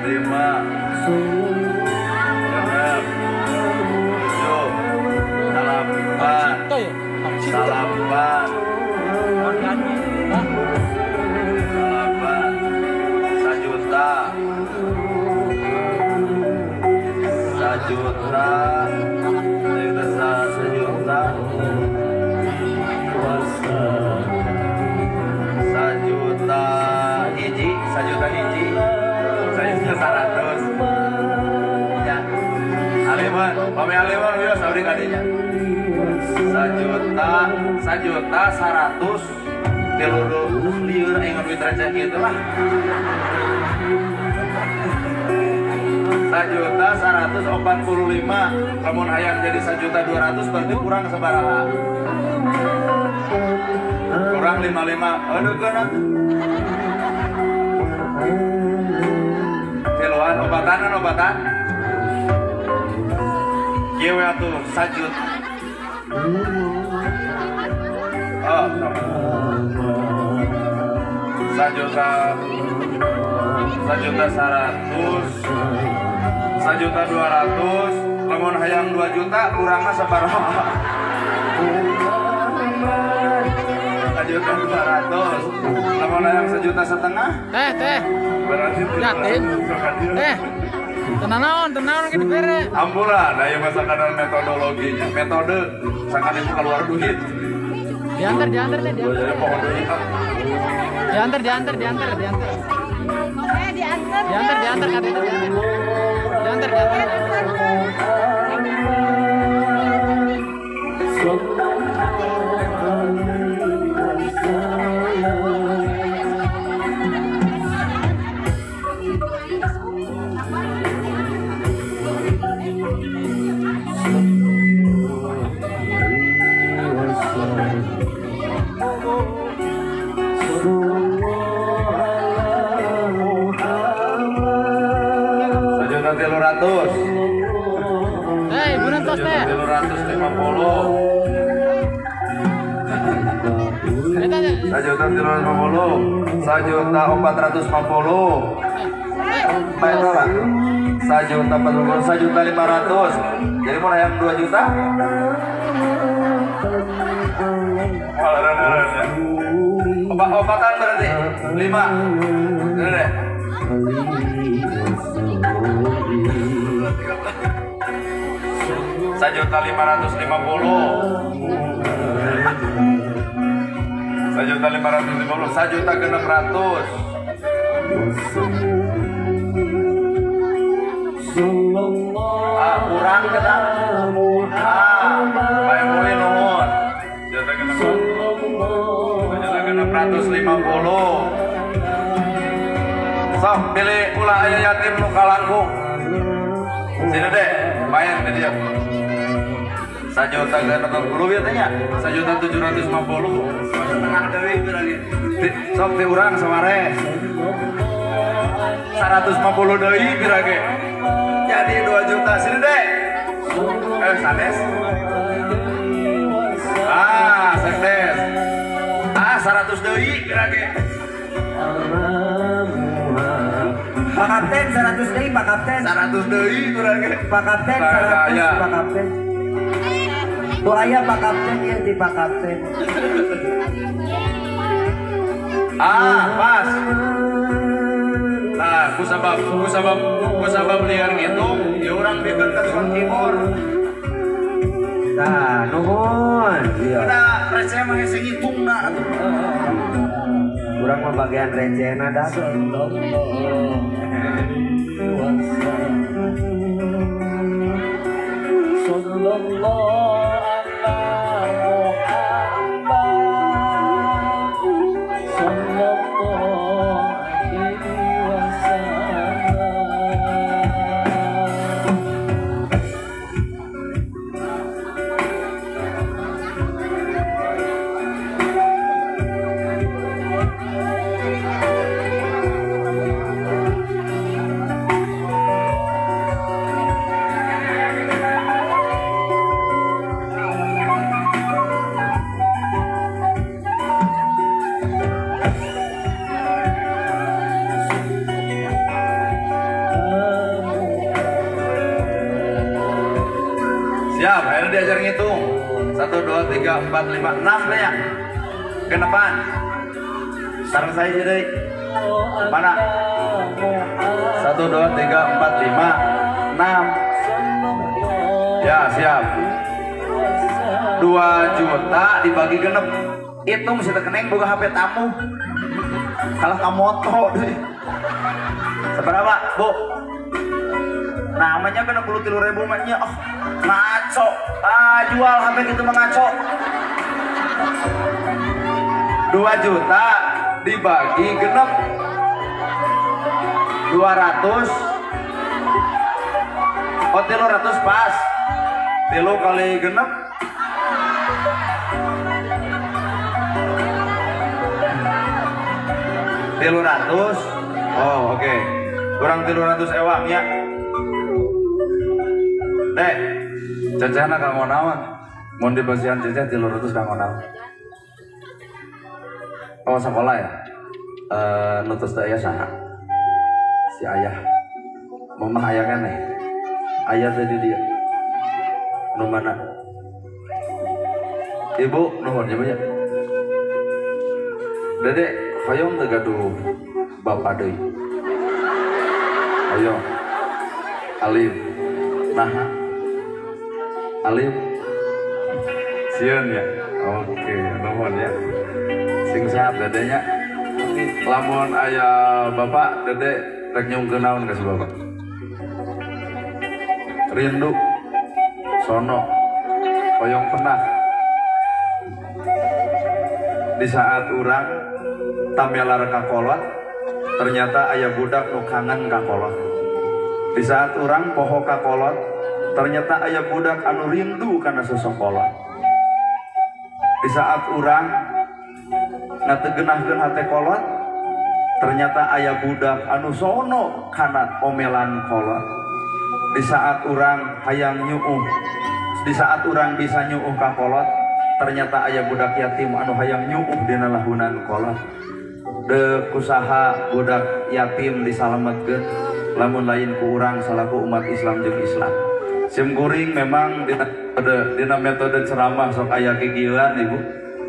5, 6, 7, 8, 8, 8, 1 juta, 1 juta, 1 juta, 1 juta hiji, 1 juta hiji, 1 juta 100. Ya. Aliman, pami aliman wios abdi kadinya. 1 juta, 1 juta 100 tilu lieur aing duit receh kitu lah. 1 juta 145, lamun hayang jadi 1 juta 200 berarti kurang sabaraha? Kurang 55. Aduh kana. Tiluan obatan kan obatan. Kieu we atuh sajut. Oh, 1 juta 1 juta 100, 1 juta 200, lamun hayang 2 juta kurangna sabaraha? 1 juta 200, lamun hayang 1,5 juta? Teh, teh. Berarti yatim. Teh. Tenanaon, tenanaon ke dibere. Ampura, da ieu mah sakadar metodologinya, metode sangkan ibu keluar duit. Diantar, diantar teh, diantar. Jadi pohon duit. Diantar, diantar, diantar, diantar. Diantar. Diantar, diantar katanya diantar. Diantar, diantar. 1.300.000. Hei, bulan tos teh. 1.350.000. 1.350.000. 1.450.000. Baik lah. 1.450.000, 1.500.000. Jadi mau yang 2 juta? Obat-obatan berarti 5. Ini deh. 1.550.000. 1.550.000, 1.600.000. Ah, kurang kita. Ah, Pak Mulai nuhun. 1.650.000. Sok pilih ulah aya yatim nu kalangkung. Sini deh, main di dia. 1.650.000 ya tanya. 1.750.000. Setengah deui berarti. Sok ti urang samare. 150 deui birage. Jadi 2 juta sini deh. Sanes. Ah, sekdes. Ah, 100 deui birage. Pak Kapten 100 deui, Pak Kapten. 100 deui birage. Pak Kapten 100, Pak Kapten. Tuh aya Pak Kapten ieu di Pak Kapten. Ah, pas. Nah, kusabab liar ngitung, ya urang bikeun ka tukang keyboard. Nah, nuhun. Iya. Udah receh mah hese ngitungna atuh. Urang mah bagian recehna dah. Siap, akhirnya diajar ngitung. 1, 2, 3, 4, 5, 6 ya. Kenepan. Sarang saya jadi. Mana? 1, 2, 3, 4, 5, 6. Ya, siap. 2 juta dibagi genep. Hitung si tekeneng boga HP tamu. Kalah kamoto deh. Seberapa, Bu? Namanya 63.000 mahnya. Oh, ngaco. Ah, jual HP gitu mah ngaco. 2 juta dibagi genep 200. Oh, 300 pas. 3 kali genep 300. Oh, oke. Okay. Kurang 300 ewang ya. Dek, cecehna kanggo naon? Mun dibasihan ceceh 300 kanggo naon? Oh, sekolah ya? Nutus teh aya saha? Si ayah. Mamah aya keneh. Ayah teh di dieu. Nu mana? Ibu nuhun ibu nya. Dede hoyong teu gaduh bapak deui. Hoyong. Alim. Nah. Alim. Sieun ya. Oke, nuhun ya. Sing sehat dedenya. Lamun aya bapak, dede rek nyungkeun naon ka si bapak? Rindu. Sono. Hoyong pernah. Di saat urang tamelar ka kolot, ternyata aya budak nu kangen ka kolot. Di saat urang poho ka kolot, ternyata aya budak anu rindu kana sosok kolot. Di saat urang Ngategenahkeun hate kolot, ternyata aya budak anu sono kana omelan kolot. Di saat urang hayang nyuuh, di saat urang bisa nyuuh ka kolot, ternyata aya budak yatim anu hayang nyuuh dina lahunan kolot. Deuk kusaha budak yatim disalametkeun lamun lain ku urang salaku umat Islam jeung Islam. Sim kuring memang dina metode ceramah sok aya kikieuan ibu,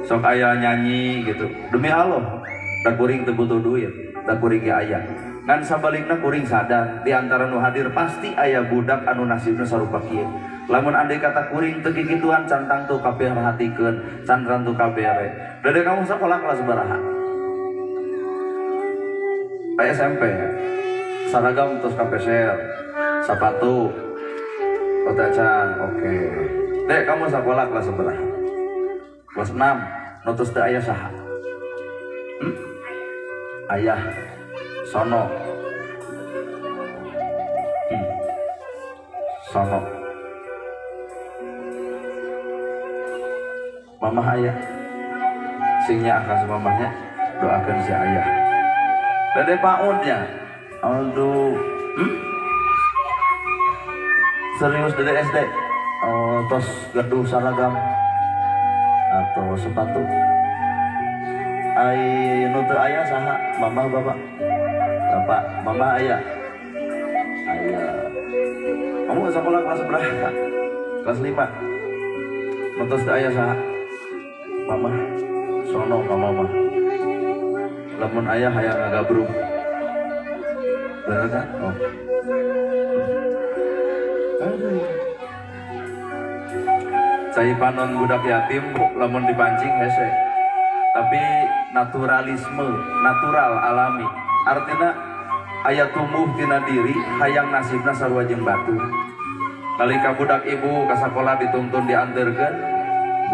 sok aya nyanyi gitu. Demi Allah, da kuring teu butuh duit, da kuring ge aya. Ngan sabalikna kuring sadar di antara nu hadir pasti aya budak anu nasibna sarupa kieu. Lamun andai kata kuring teu kikituan can tangtu kabeh perhatikeun, can tangtu kabeh. Dede kamu sekolah kelas baraha? SMP. Seragam terus kapeser, sepatu otacan, oke. Dek kamu sekolah kelas berapa? Kelas 6. Notus teu aya saha? Ayah sono. Sono. Mamah ayah. Singnya akan mamahnya doakan si ayah. Dede paudnya. Aduh. Serius dede SD? Oh, tos gaduh seragam atau sepatu. Ai nu teu aya saha? Mamah bapak? Bapak, mamah ayah. Ayah. Kamu sekolah kelas berapa? Kelas 5. Nu tos teu aya saha? Mamah. Sono ka mamah. Lamun ayah hayang ngagabrung. Bener kan? Oh. Cai panon budak yatim lamun dipancing hese. Tapi naturalisme, natural alami. Artinya aya tumbuh tina diri hayang nasibna sarua jeung batur. Nalika budak ibu ka sakola dituntun dianterkeun,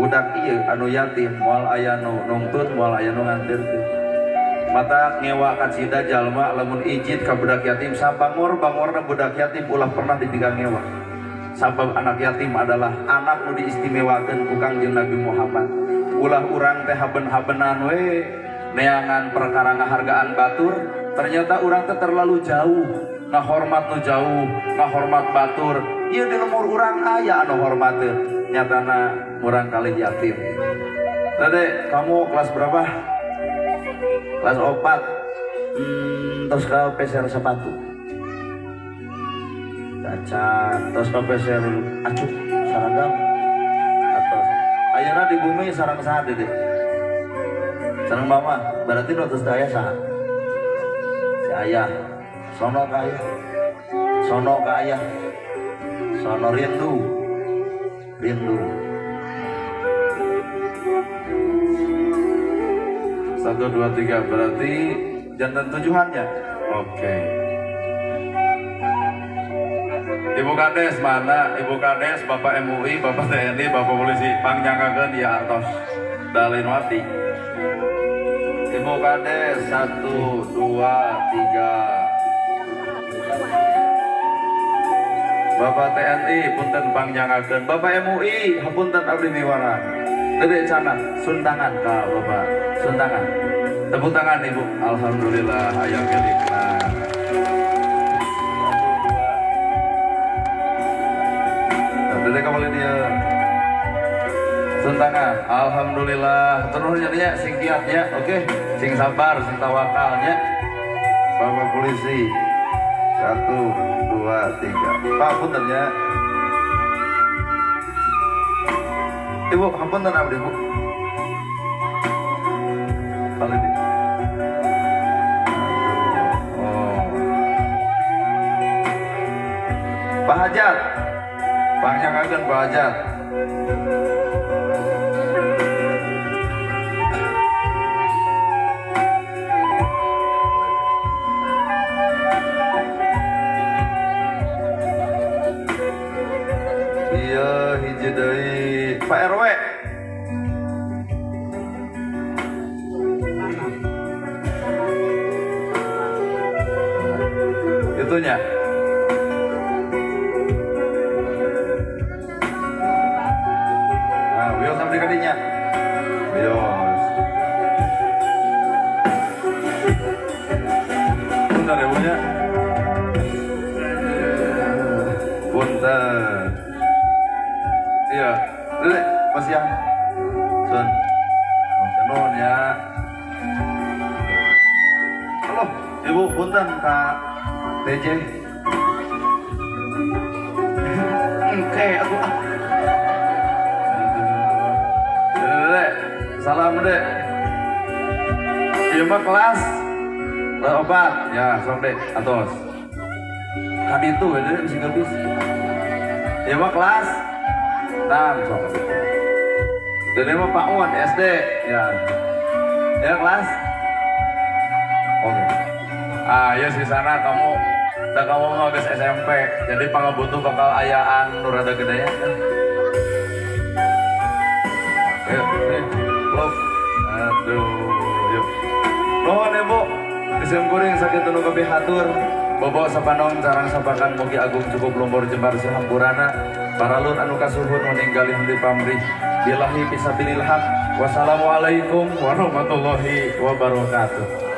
budak ieu anu yatim moal aya nu nungtun, moal aya nu nganterkeun. Mata ngewa kacida jalma lamun ijid ka budak yatim sabangor-bangorna budak yatim ulah pernah dipigang ngewa. Sabab anak yatim adalah anak nu diistimewakeun ku Kangjeng Nabi Muhammad. Ulah urang teh haben-habenan we neangan perkara ngahargaan batur, ternyata urang teh terlalu jauh, ngahormat nu jauh, ngahormat batur. Ieu di lemur urang aya anu hormateun, nyatana murang kalih yatim. Dede, kamu kelas berapa? Kelas 4. Terus ke peser sepatu. Cacat, terus ke peser acuk seragam. Atau ayeuna di bumi sareng saha Dede? Sareng mama, berarti nu tos teu aya saha? Si ayah. Sono ka ayah. Sono ka ayah. Sono rindu. Rindu. 1, 2, 3 berarti jantan tujuannya. Oke. Ibu Kades mana? Ibu Kades, Bapak MUI, Bapak TNI, Bapak Polisi, pangnyangkakeun ya artos Dalinwati. Ibu Kades 1, 2, 3. Bapak TNI punten pangnyangkakeun, Bapak MUI hapunten abdi miwarang. Dede cana suntangan ka Bapak, suntangan. Tepuk tangan Ibu. Alhamdulillah ayam milikna. 1, 2. Dede kembali dia. Suntangan. Alhamdulillah. Terus jadinya sing kiatnya, oke. Sing sabar, sing tawakalnya. Bapak polisi. 1, 2, 3. Pak punten ya. Ibu, hapunten abdi, Bu. Balik. Oh. Pak Hajat. Pangnyangkakeun Pak Hajat. Iya, hiji deui. Pak RW. Itunya. Nah, wios sampai kadinya. Wios. Punten ya punya. Punten. Iya, Dek, Mas yang. Sun. Oke, nuhun ya. Halo, Ibu punten Kak TJ. Oke, aku ah. Dek, salam Dek. Ieu mah kelas 4 ya, sok Dek, atos. Kaditu we Dek bisi geus. Ieu mah kelas 6 sok. Dan ini mah Pak Uwan SD ya. Ya kelas. Oke. Ah, ya sisana kamu da kamu mah geus SMP. Jadi pangabutuh bakal ayaan nu rada gede ya. Ayo, nih, blok. Aduh, yuk. Nuhun Ibu, isim kuring sakitu nu kapihatur. Bobo sapanon carang sapakan mugi agung cukup lumpur jembar sahampurana. Paralun anu kasuhun ninggalih di pamrih. Billahi fisabilil haq. Wassalamualaikum warahmatullahi wabarakatuh.